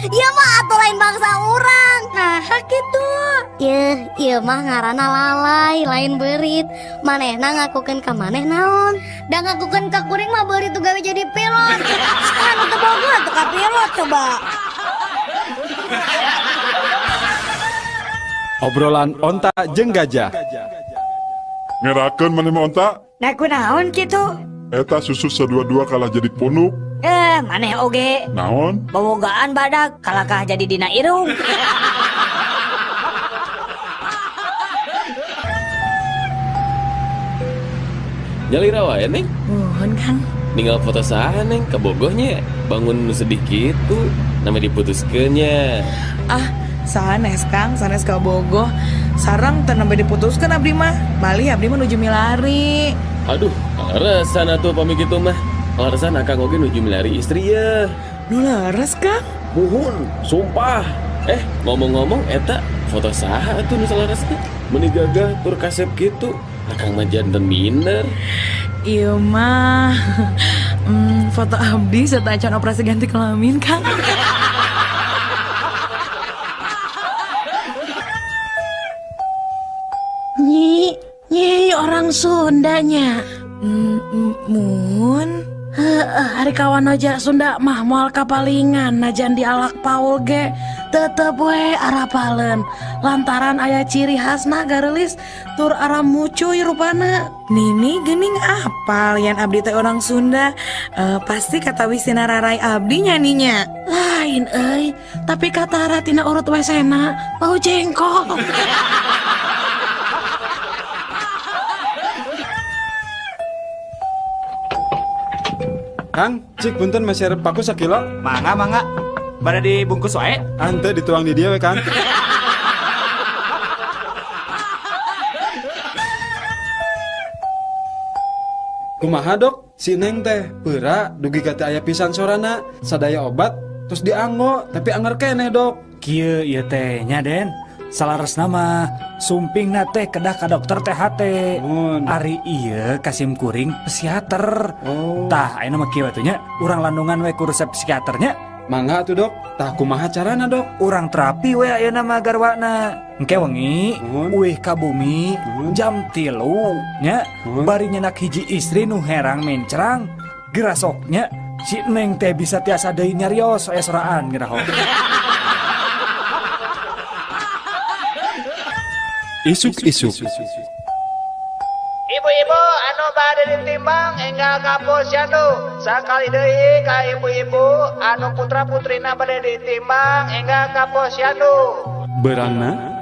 Ieu mah atuh lain bangsa urang. Nah, kitu. Yeuh, ieu mah ngaranna lalai, lain beurit. Manehna ngakukeun ka maneh naon? Da ngakukeun ka kuring mah beurit tuh gawe jadi pilot. Anu teu boga atuh ka pilot coba. Obrolan onta jeung gajah. Ngerakeun maneh mah onta? Nah kunaon kitu? Eta susu sadua-dua kalah jadi punuk. Maneh oge. Naon? Bobogaan badak kalakah jadi dina irung. Nyalira wae, Neng. Muhun, Kang. Ninggal foto saha, Neng, kabogohnya. Bangun nu sedih kitu, nama diputuskeun nya. Ah, sanes Kang, sanes kabogoh. Sarang teu nembe diputuskeun abdi mah. Bali abdi mah nuju milari. Aduh, kaleresan atuh pami kitu mah. Kaleresan akang oge nuju milari istri ya. Nu leres, Kang? Muhun, sumpah. Ngomong-ngomong eta foto saha atuh nu saleres teh? Meuni gagah tur kasep kitu. Akang mah janten minder. Ieu mah foto abdi serta acan operasi ganti kelamin, Kang. Nyi, nyi orang Sundanya. Mun. Heeh, ari kawan aja Sunda mah moal kapalingan najan dialak Paul ge tetep we arapaleun lantaran aya ciri khasna gareulis tur ara mucuy rupana. Nini gening apal yan abdi teh orang Sunda, pasti kata wisina rarai abdi nyaninya. Lain euy, tapi katara tina urut wesena bau jengkol. Kang, cik punten masih arep paku sakilo. Mangga mangga. Bada dibungkus wae. Ante dituang di dia we Kang. Kumaha dok, si Neng teh peura dugi ka teu aya pisan sorana, sadaya obat terus dianggo tapi anger keneh dok. Kieu ieu teh nya Den. Salaresna mah sumpingna teh kedah ka dokter THT. Ari ieu kasim kuring psikiater. Oh. Tah ayeuna mah kieu atuh nya, urang landungan we ku resep psikiaternya. Mangga atuh dok, tah kumaha carana dok? Urang terapi we ayeuna mah garwana. Engke wengi uih ka bumi jam 3 nya, bari nyenak hiji istri nu herang mencrang, gerasoknya si Neng teh bisa tiasa deui nyarios aya soraan ngiraho. Isuk-isuk. Ibu-ibu anu bade ditimbang enggal ka posyandu. Sakali deui ka ibu-ibu anu putra-putrina bade ditimbang enggal ka posyandu. Berangna?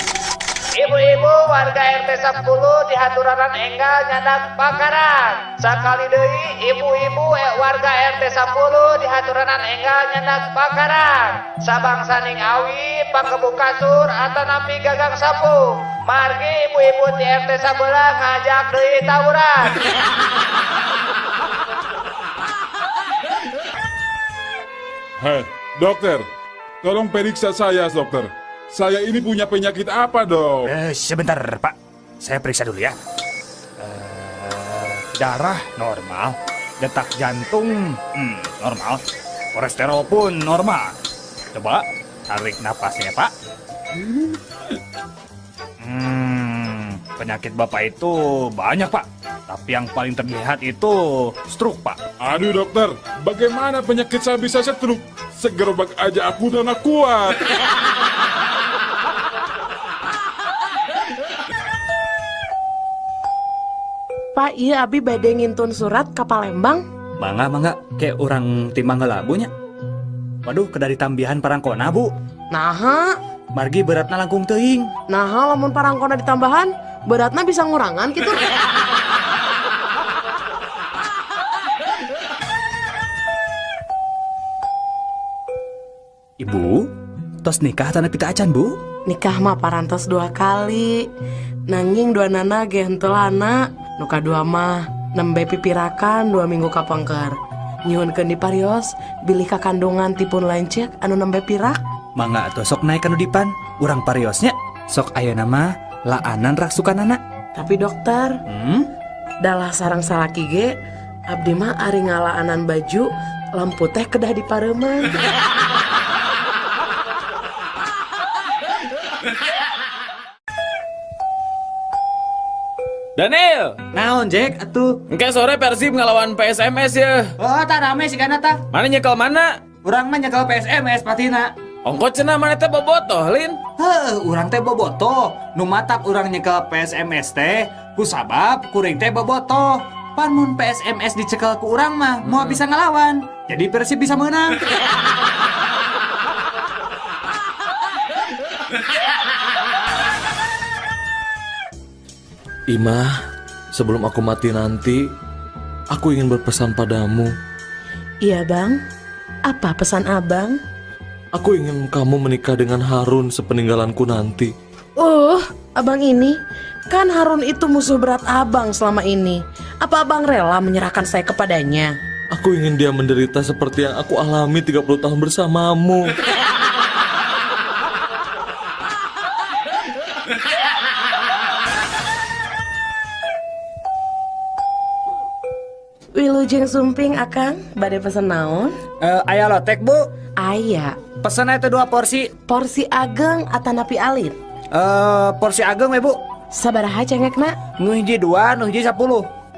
Ibu-ibu warga RT 10 dihaturanan enggal nyandak pakaran. Sakali deui ibu-ibu warga RT 10 dihaturanan enggal nyandak pakaran. Sabangsaning awi pakebu kasur atanapi gagang sapu. Margi ibu-ibu di RT 11 ngajak deui tawuran. Hei, dokter, tolong periksa saya, dokter. Saya ini punya penyakit apa, dok? Sebentar, Pak. Saya periksa dulu ya. Darah normal, detak jantung normal, kolesterol pun normal. Coba tarik napasnya, Pak. Penyakit Bapak itu banyak, Pak. Tapi yang paling terlihat itu stroke, Pak. Aduh, dokter, bagaimana penyakit saya bisa stroke? Segerobak aja aku udah nggak kuat. Pak, iya abi bade ngintun surat ke Palembang. Mangga, mangga, kayak orang timbang heula Bu nya. Waduh, kedah ditambihan parangkona, Bu. Naha? Margi beratna langkung teuing. Naha lamun parangkona ditambahan, beratna bisa ngurangan gitu. Ibu, tos nikah tanah pita acan, Bu? Nikah mah parantos 2 kali. Nanging dua nana ge henteu lana. Nu kadua mah nembe pipirakan 2 minggu kapengker. Nyuhunkeun diparios bilih kakandungan tipun lanceuk anu nembe pirak. Mangga atuh sok naik kanu dipan, urang pariosnya. Sok ayeuna mah laanan raksukanana. Tapi dokter, dalah sarang salaki ge abdi mah ari ngalaanan baju lampu teh kedah dipareuman. Daniel, naon Jack atuh? Engke sore Persib ngelawan PSMS ya. Oh, tak rame sih kana tah. Mana nyekel mana? Urang mah nyekel PSMS patina. Ongko cenah mana teh bobotoh, Lin? Heuh, urang teh bobotoh. Nu matak urang nyekel PSMS teh ku sabab kuring teh bobotoh. Pan mun PSMS dicekel ku urang mah moal bisa ngelawan. Jadi Persib bisa menang. Imah, sebelum aku mati nanti, aku ingin berpesan padamu. Iya bang, apa pesan abang? Aku ingin kamu menikah dengan Harun sepeninggalanku nanti. Abang ini, kan Harun itu musuh berat abang selama ini. Apa abang rela menyerahkan saya kepadanya? Aku ingin dia menderita seperti yang aku alami 30 tahun bersamamu. Wilujeng sumping akang, bade pesen naon? Aya lotek bu? Aya. Pesen itu 2 porsi. Porsi ageng atanapi alit? Porsi ageng we bu. Sabaraha cengekna? Nu hiji 2, nu hiji 10.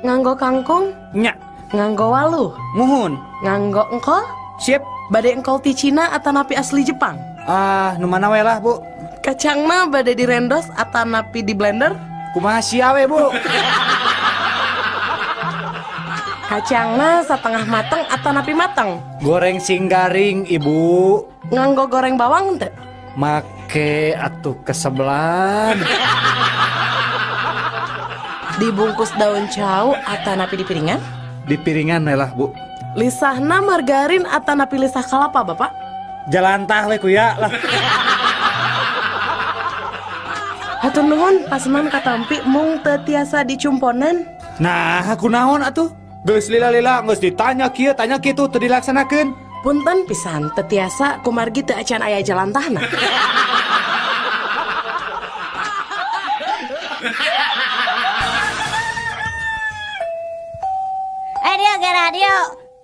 Nganggo kangkung? Nya. Nganggo waluh. Muhun. Nganggo engkol? Sip. Bade engkol ti Cina atanapi asli Jepang? Ah, nu mana we lah, Bu. Kacangna bade direndos atanapi di blender? Kumaha sia we, Bu? Kacangna setengah mateng atanapi mateng? Goreng sing garing, Ibu. Nganggo goreng bawang teu? Make atuh kesebelan. Dibungkus daun cau atanapi di piringan? Di piringan we lah, Bu. Lisahna margarin atanapi lisah kalapa, Bapak? Jalantah we kuya lah. Hatur nuhun pasenan katampi mung teu tiasa dicumponan. Nah, kunaon atuh? Geus lila-lila geus ditanya kieu, tanya kitu teu dilaksanakeun. Punten pisan teu tiasa kumargi teu acan aya jalantahna. Dia ge radio.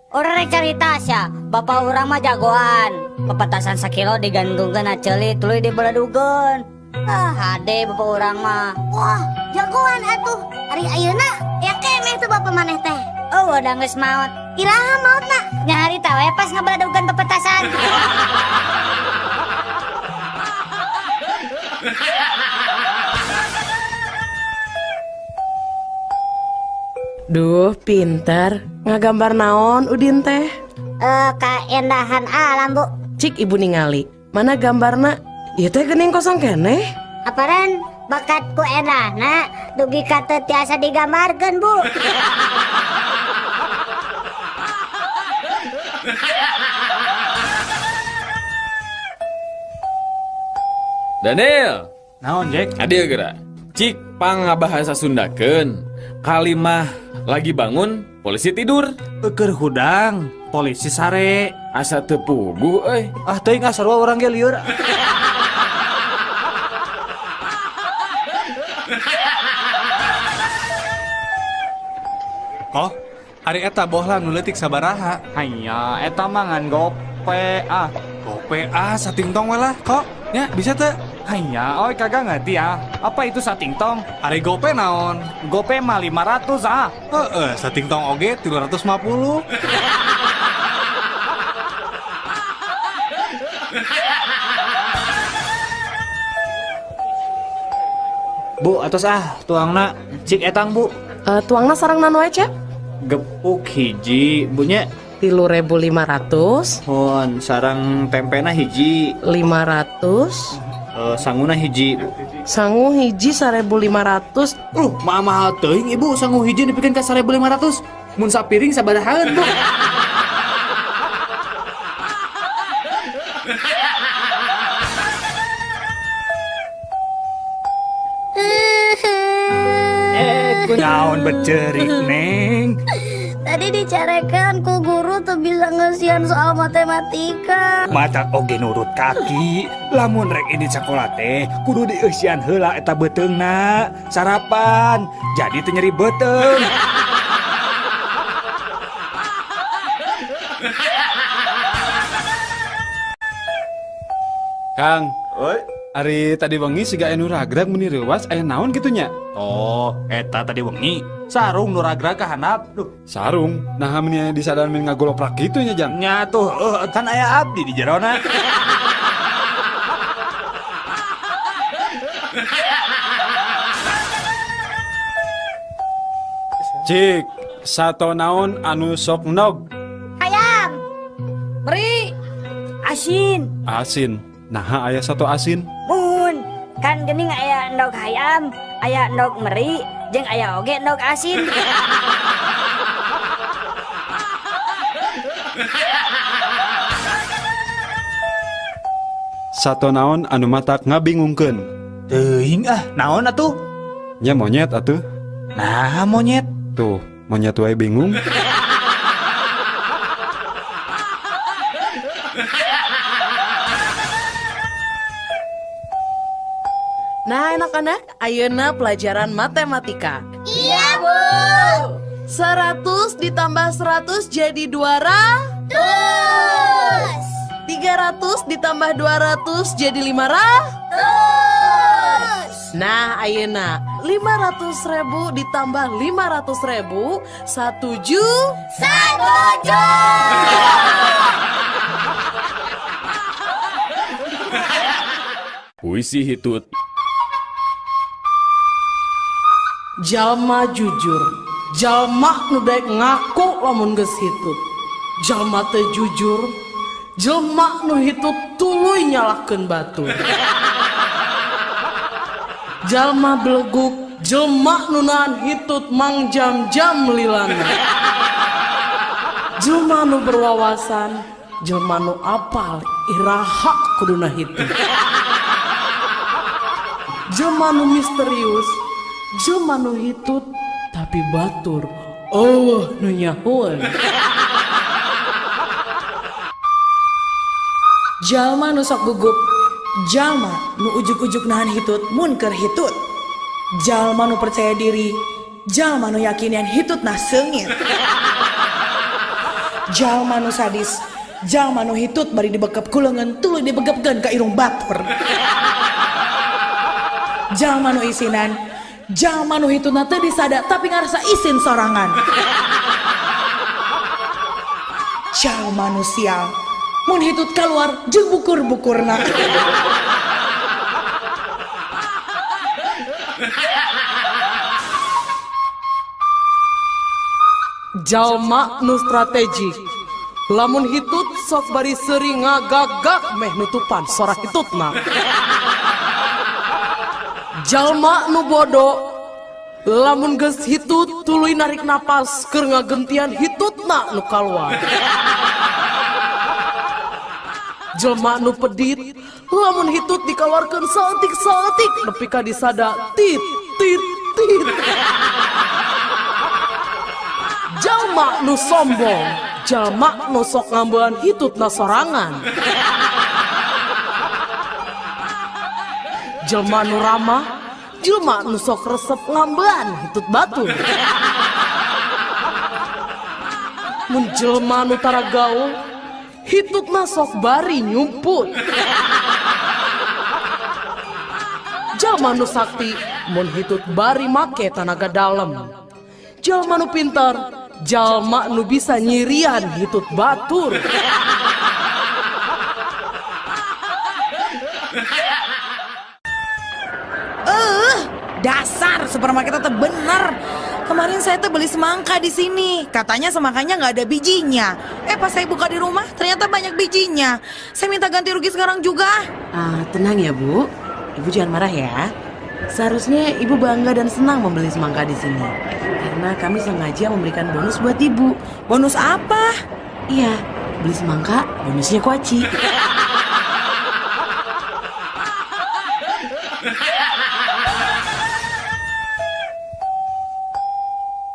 Urang rek carita sia, bapak urang mah jagoan. Pepetasan sakilo digantungkeun na ceuli tuluy dibeledugeun. Ah, hade bapak urang mah. Wah, jagoan atuh. Ari ayeuna ya kemeh tuh bapak maneh teh. Oh, udah geus maot. Iraha maotna? Nyarita we pas ngabeledugeun pepetasan. Duh, pinter. Ngagambar naon Udin teh? Kaendahan alam, Bu. Cik ibu ningali. Mana gambarna? Ieu teh geuning kosong keneh. Aparan bakat ku endahna dugi ka teu tiasa digambarkeun, Bu. Daniel. Naon, Jack? Adil geura. Cik pangabahasa Sundakeun. Kalimah lagi bangun, polisi tidur. Eukeur hudang, polisi sare. Asa teu puguh euy. Ah teuing ah sarua urang ge lieur. Oh, ari eta bohlam nu leutik sabaraha? Hanya eta mah ngan gope ah. Gope ah satingtong we lah kok. Nya bisa teu? Hanya, oi kagak ngerti ah. Apa itu satingtong? Ari gope naon? Gope mah 500 ah. Heeh, satingtong oge 350. Bu, atos ah tuangna cik etang, Bu. Tuangna sareng naon wae, Cep? Gepuk hiji, Bu nya. 3.500. Hon, sareng tempena hiji. 500. Sanguna hiji. Sangu hiji 1.500. Mahal teuing Ibu, sangu hiji dipikeun ka 1.500. Mun sapiring sabarahaeun, Bu? Naon becerik, Neng? Tadi dicarekan ku guru tuh bisa ngesian soal matematika. Mata oge nurut kaki. Lamun rek ini sekolah teh kudu dieusian heula eta beuteungna. Sarapan jadi teu nyeri beuteung. Kang, oi. Ari tadi wengi siga anu ragrag meni reuwas aya naon kitu nya? Oh, eta tadi wengi sarung nu ragrag ka handap. Duh, sarung. Nah, meni aya disadar men ngagoloprak kitu nya, Jang. Nya tuh, kan aya abdi di jerona. Cik, sato naon anu sok nog? Hayam. Meri. Asin. Asin. Nah, aya satu asin. Mun, kan geuning aya endog hayam, aya endog meri, jeung aya oge endog asin. Sato naon anu matak ngabingungkeun? Teuing ah, naon atuh? Nya monyet atuh. Nah, monyet. Tuh, monyet wae bingung. Nah, anak-anak, ayeuna pelajaran matematika. Iya, Bu. 100 ditambah 100 jadi 200. 300 ditambah 200 jadi 500. Nah, ayeuna 500.000 ditambah 500.000 1 juta. 1 juta. Puisi hitut. Jalma jujur, jalma nu daek ngaku lamun geus hitut. Jalma teu jujur, jelma nu hitut tuluy nyalahkeun batur. Jalma beleguk, jelma nu nahan hitut mangjam-jam lilana. Jelma nu berwawasan, jelma nu apal iraha kuduna hitut. Jelma nu misterius, jelma nu hitut tapi batur eueuh nu nyahoeun. Jalma nu sok gugup, jalma nu ujug-ujug nahan hitut mun keur hitut. Jalma nu percaya diri, jalma nu yakinian hitut nah seungit. Jalma nu sadis, jalma nu hitut bari dibekep ku leungeun tuluy dibegepkeun ka irung batur. Jalma nu isinan, jalma nu hitutna teu disada tapi ngarasa isin sorangan. Jalma nu sial, mun hitut kaluar jeung bukur-bukurna. Jalma nu strategik, lamun hitut sok bari seuri ngagagak meh nutupan sora hitutna. Jalma nu bodoh, lamun geus hitut tuluy narik napas keur ngagentian hitutna nu kaluar. Jelma nu pedit, lamun hitut dikaluarkeun saeutik-saeutik nepi ka disada tit tit tit. Jalma nu sombong, jalma nu sok ngambean hitutna sorangan. Jelma nu ramah, jelma nu sok resep ngambean hitut batur. Mun jelma nu tara gaul, hitutna sok bari nyumput. Jalma nu sakti, mun hitut bari make tanaga dalem. Jalma nu pintar, jalma nu bisa nyirian hitut batur. Dasar supermarket itu bener. Kemarin saya tuh beli semangka di sini. Katanya semangkanya nggak ada bijinya. Pas saya buka di rumah ternyata banyak bijinya. Saya minta ganti rugi sekarang juga. Tenang ya Bu. Ibu jangan marah ya. Seharusnya Ibu bangga dan senang membeli semangka di sini. Karena kami sengaja memberikan bonus buat Ibu. Bonus apa? Iya, beli semangka bonusnya kuaci.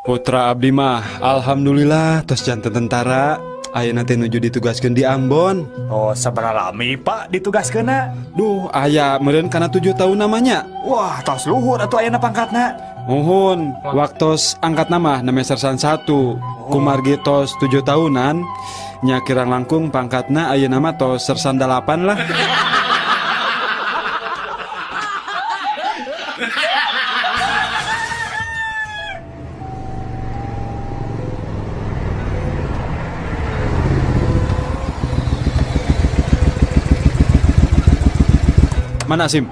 Putra abdi mah alhamdulillah tos janten tentara. Ayeuna teh nuju ditugaskeun di Ambon. Oh, sabaraha lami Pak ditugaskeunna? Duh, aya meureun kana 7 tahun namanya. Wah, tos luhur atuh ayeuna pangkatna. Muhun, waktos angkat nama namanya sersan 1. Oh. Kumargi tos 7 tahunan, nya kirang langkung pangkatna ayeuna mah tos sersan 8 lah. Mana SIM?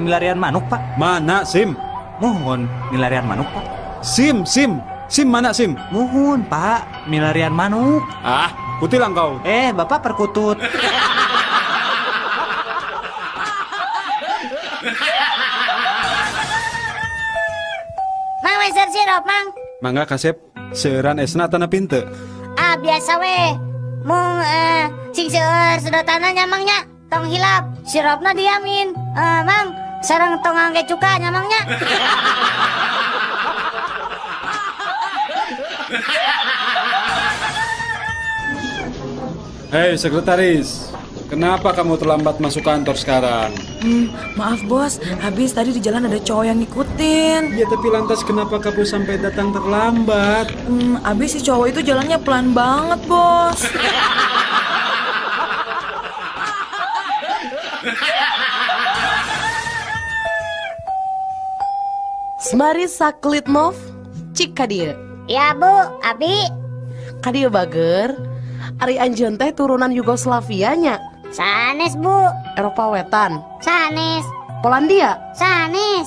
Milarian manuk, Pak. Mana SIM? Mohon, milarian manuk, Pak. SIM, SIM. SIM mana SIM? Mohon, Pak. Milarian manuk. Ah, kutilang kau. Bapak perkutut. Mang, meser sirup, Mang. Mangga kasep, seueuran esna tanah pinte. Ah, biasa we. Mung sing seueur sedotanna nya Mang nya. Tong hilap, sirupna diamin. Mang, sareng tong ngangge cuka nya Mang nya. Hei sekretaris, kenapa kamu terlambat masuk kantor sekarang? Maaf bos, habis tadi di jalan ada cowok yang ngikutin. Ya tapi lantas kenapa kamu sampai datang terlambat? Habis si cowok itu jalannya pelan banget bos. Semari Saklitnov cik ka dieu. Ya Bu, abi. Ka dieu bager. Ari anjeun teh turunan Yugoslavia nya. Sanes Bu. Eropa Wetan. Sanes. Polandia. Sanes.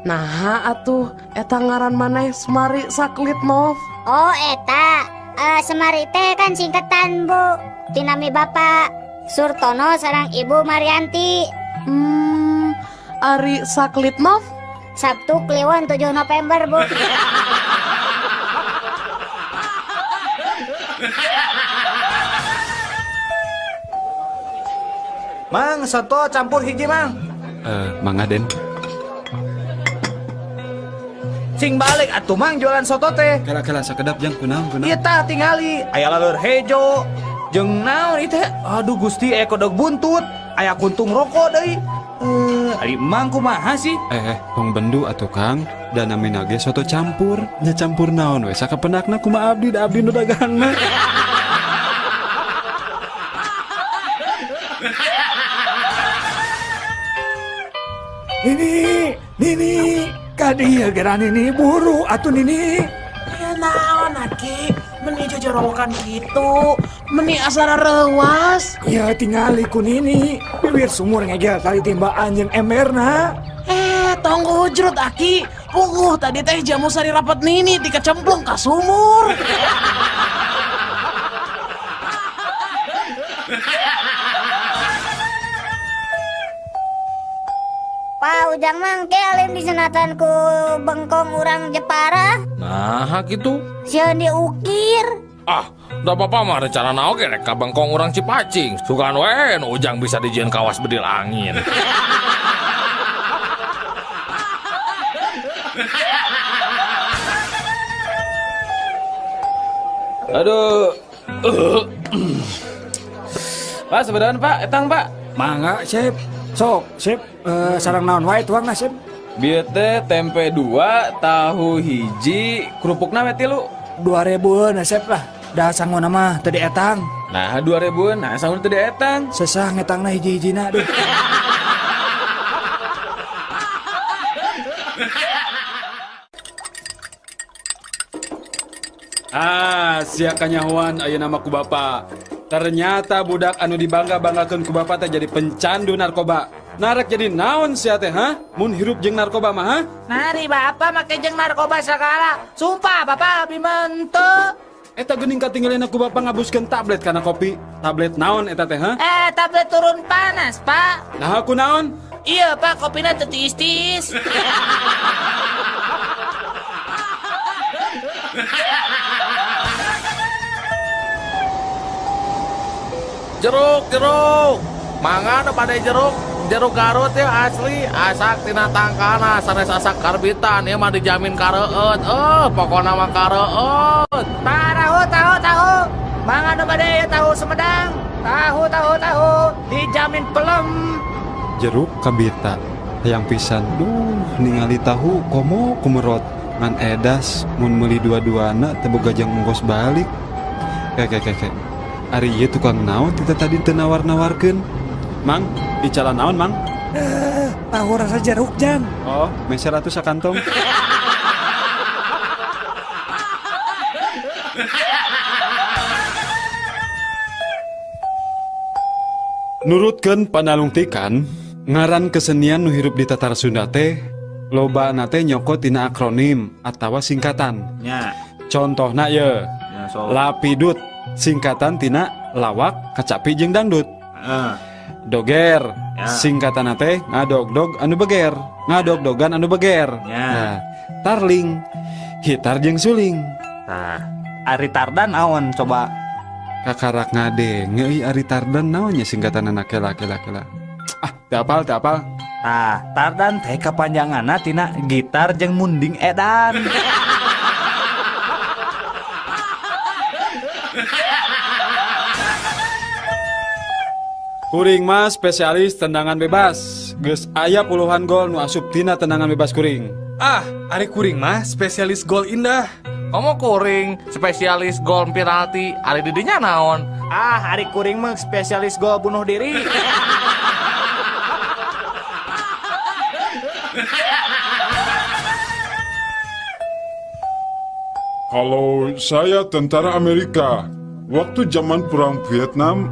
Nah atuh eta ngaran maneh Semari Saklitnov. Oh eta, Semari teh kan singkatan Bu. Tinami Bapak Surtono sareng Ibu Marianti. Ari Saklitnov? Sabtu Kliwon 7 November Bu. Mang, soto campur hiji mang. Mang Aden. Sing balik atuh mang jualan soto teh. Kala-kala sakedap jang kunaon kunaon. Ieu tah tingali, aya laleur hejo. Jeung naon ieu teh? Aduh Gusti, aya kodok buntut, aya kuntung rokok deui. Ari mang kumaha sih? Tong bendu atuh Kang, da namina ge soto campur. Nya campur naon we sakapenakna kumaha abdi da abdi nu dagangna. Nini, Nini, kadieu geura Nini buru atuh Nini. Ya naon aki, meni jojorowokan kitu, meni asara reuas. Ya tingali ku Nini, bibir sumur ngegel tali timbaan jeung emberna. Tong hujrut aki, puguh tadi teh jamu sari rapat Nini dikecemplung ka sumur. Pak Ujang mangke alim disunatan ku bengkong urang Jepara. Nah gitu. Sieun diukir. Ah, da bapak mah rencana oge rek ka bengkong urang Cipacing. Sugan we nu Ujang bisa dijieun kawas bedil angin. Aduh. Pak, sebenarnya Pak, etang Pak. Mangga, Sip. Sok, Sip, sarang naon wae tuangna, Sip. Bieu teh tempe 2, tahu hiji, kerupukna we 3. 2000-eun Sip lah. Da sanguna mah teu dietang. Nah, 2000-eun, nah sanguna teu dietang. Sesah ngetangna hiji-hijina deh. Ah, sia kanyahoan ayeuna mah ku bapa. Ternyata budak anu dibangga-banggakeun ku bapa teh jadi pencandu narkoba. Narek jadi naon sia teh, ha? Mun hirup jeung narkoba mah, ha? Nari bapak make jeung narkoba sagala. Sumpah bapak abi menteu. Eta geuning katinggalina ku bapa ngabuskeun tablet kana kopi. Tablet naon eta teh, ha? Tablet turun panas, Pak. Nah, aku naon? Iya, Pak, kopina teu tiis-tiis. Jeruk, jeruk. Mangga nu bade jeruk, jeruk Garut ya asli, asak tina tangkana sanes asak karbitan ieu mah dijamin kareueut. Pokona mah kareueut. Tahu, tahu, tahu. Mangga nu bade tahu Sumedang. Tahu, tahu, tahu. Dijamin pelem. Jeruk kabita hayang pisan. Duh, ningali tahu komo kumerot. Ngan edas mun meuli dua-duana teu boga jang ongkos balik. Kek. Ari ieu tukang naon tita tadi teu nawar-nawarkeun. Mang, icalan naon, Mang? Tahu rasa jeruk, Jang. Oh, meser atuh sakantong. Nurutkeun panalungtikan, ngaran kesenian nu hirup di Tatar Sunda teh lobana teh nyokot tina akronim atawa singkatan. Nya. Contohna ye. Lapidut singkatan tina lawak, kacapi jeung dangdut. Doger ya. Singkatan teh ngadogdog anu beger, ngadogdogan anu beger. Ya. Nah, tarling gitar jeung suling. Nah, ari tardan naon coba? Kakarak ngadenge euy ari tardan naon nya singkatan anak kela. Ah, teu apal, teu apal. Tah, tardan teh kapanjanganna tina gitar jeung munding edan. Kuring mah spesialis tendangan bebas. Geus aya puluhan gol nu asup tina tendangan bebas kuring. Ah, ari kuring mah spesialis gol indah. Komo kuring spesialis gol penalti, ari didinya naon? Ah, ari kuring mah spesialis gol bunuh diri. Kalau saya tentara Amerika, waktu zaman perang Vietnam,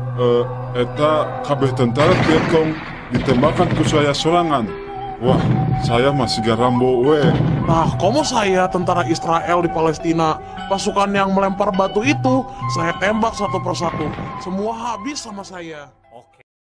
eta kabeh tentara Vietcong ditembakkan ku saya sorangan. Wah, saya masih Rambo we. Nah, komo saya tentara Israel di Palestina, pasukan yang melempar batu itu, saya tembak satu persatu. Semua habis sama saya.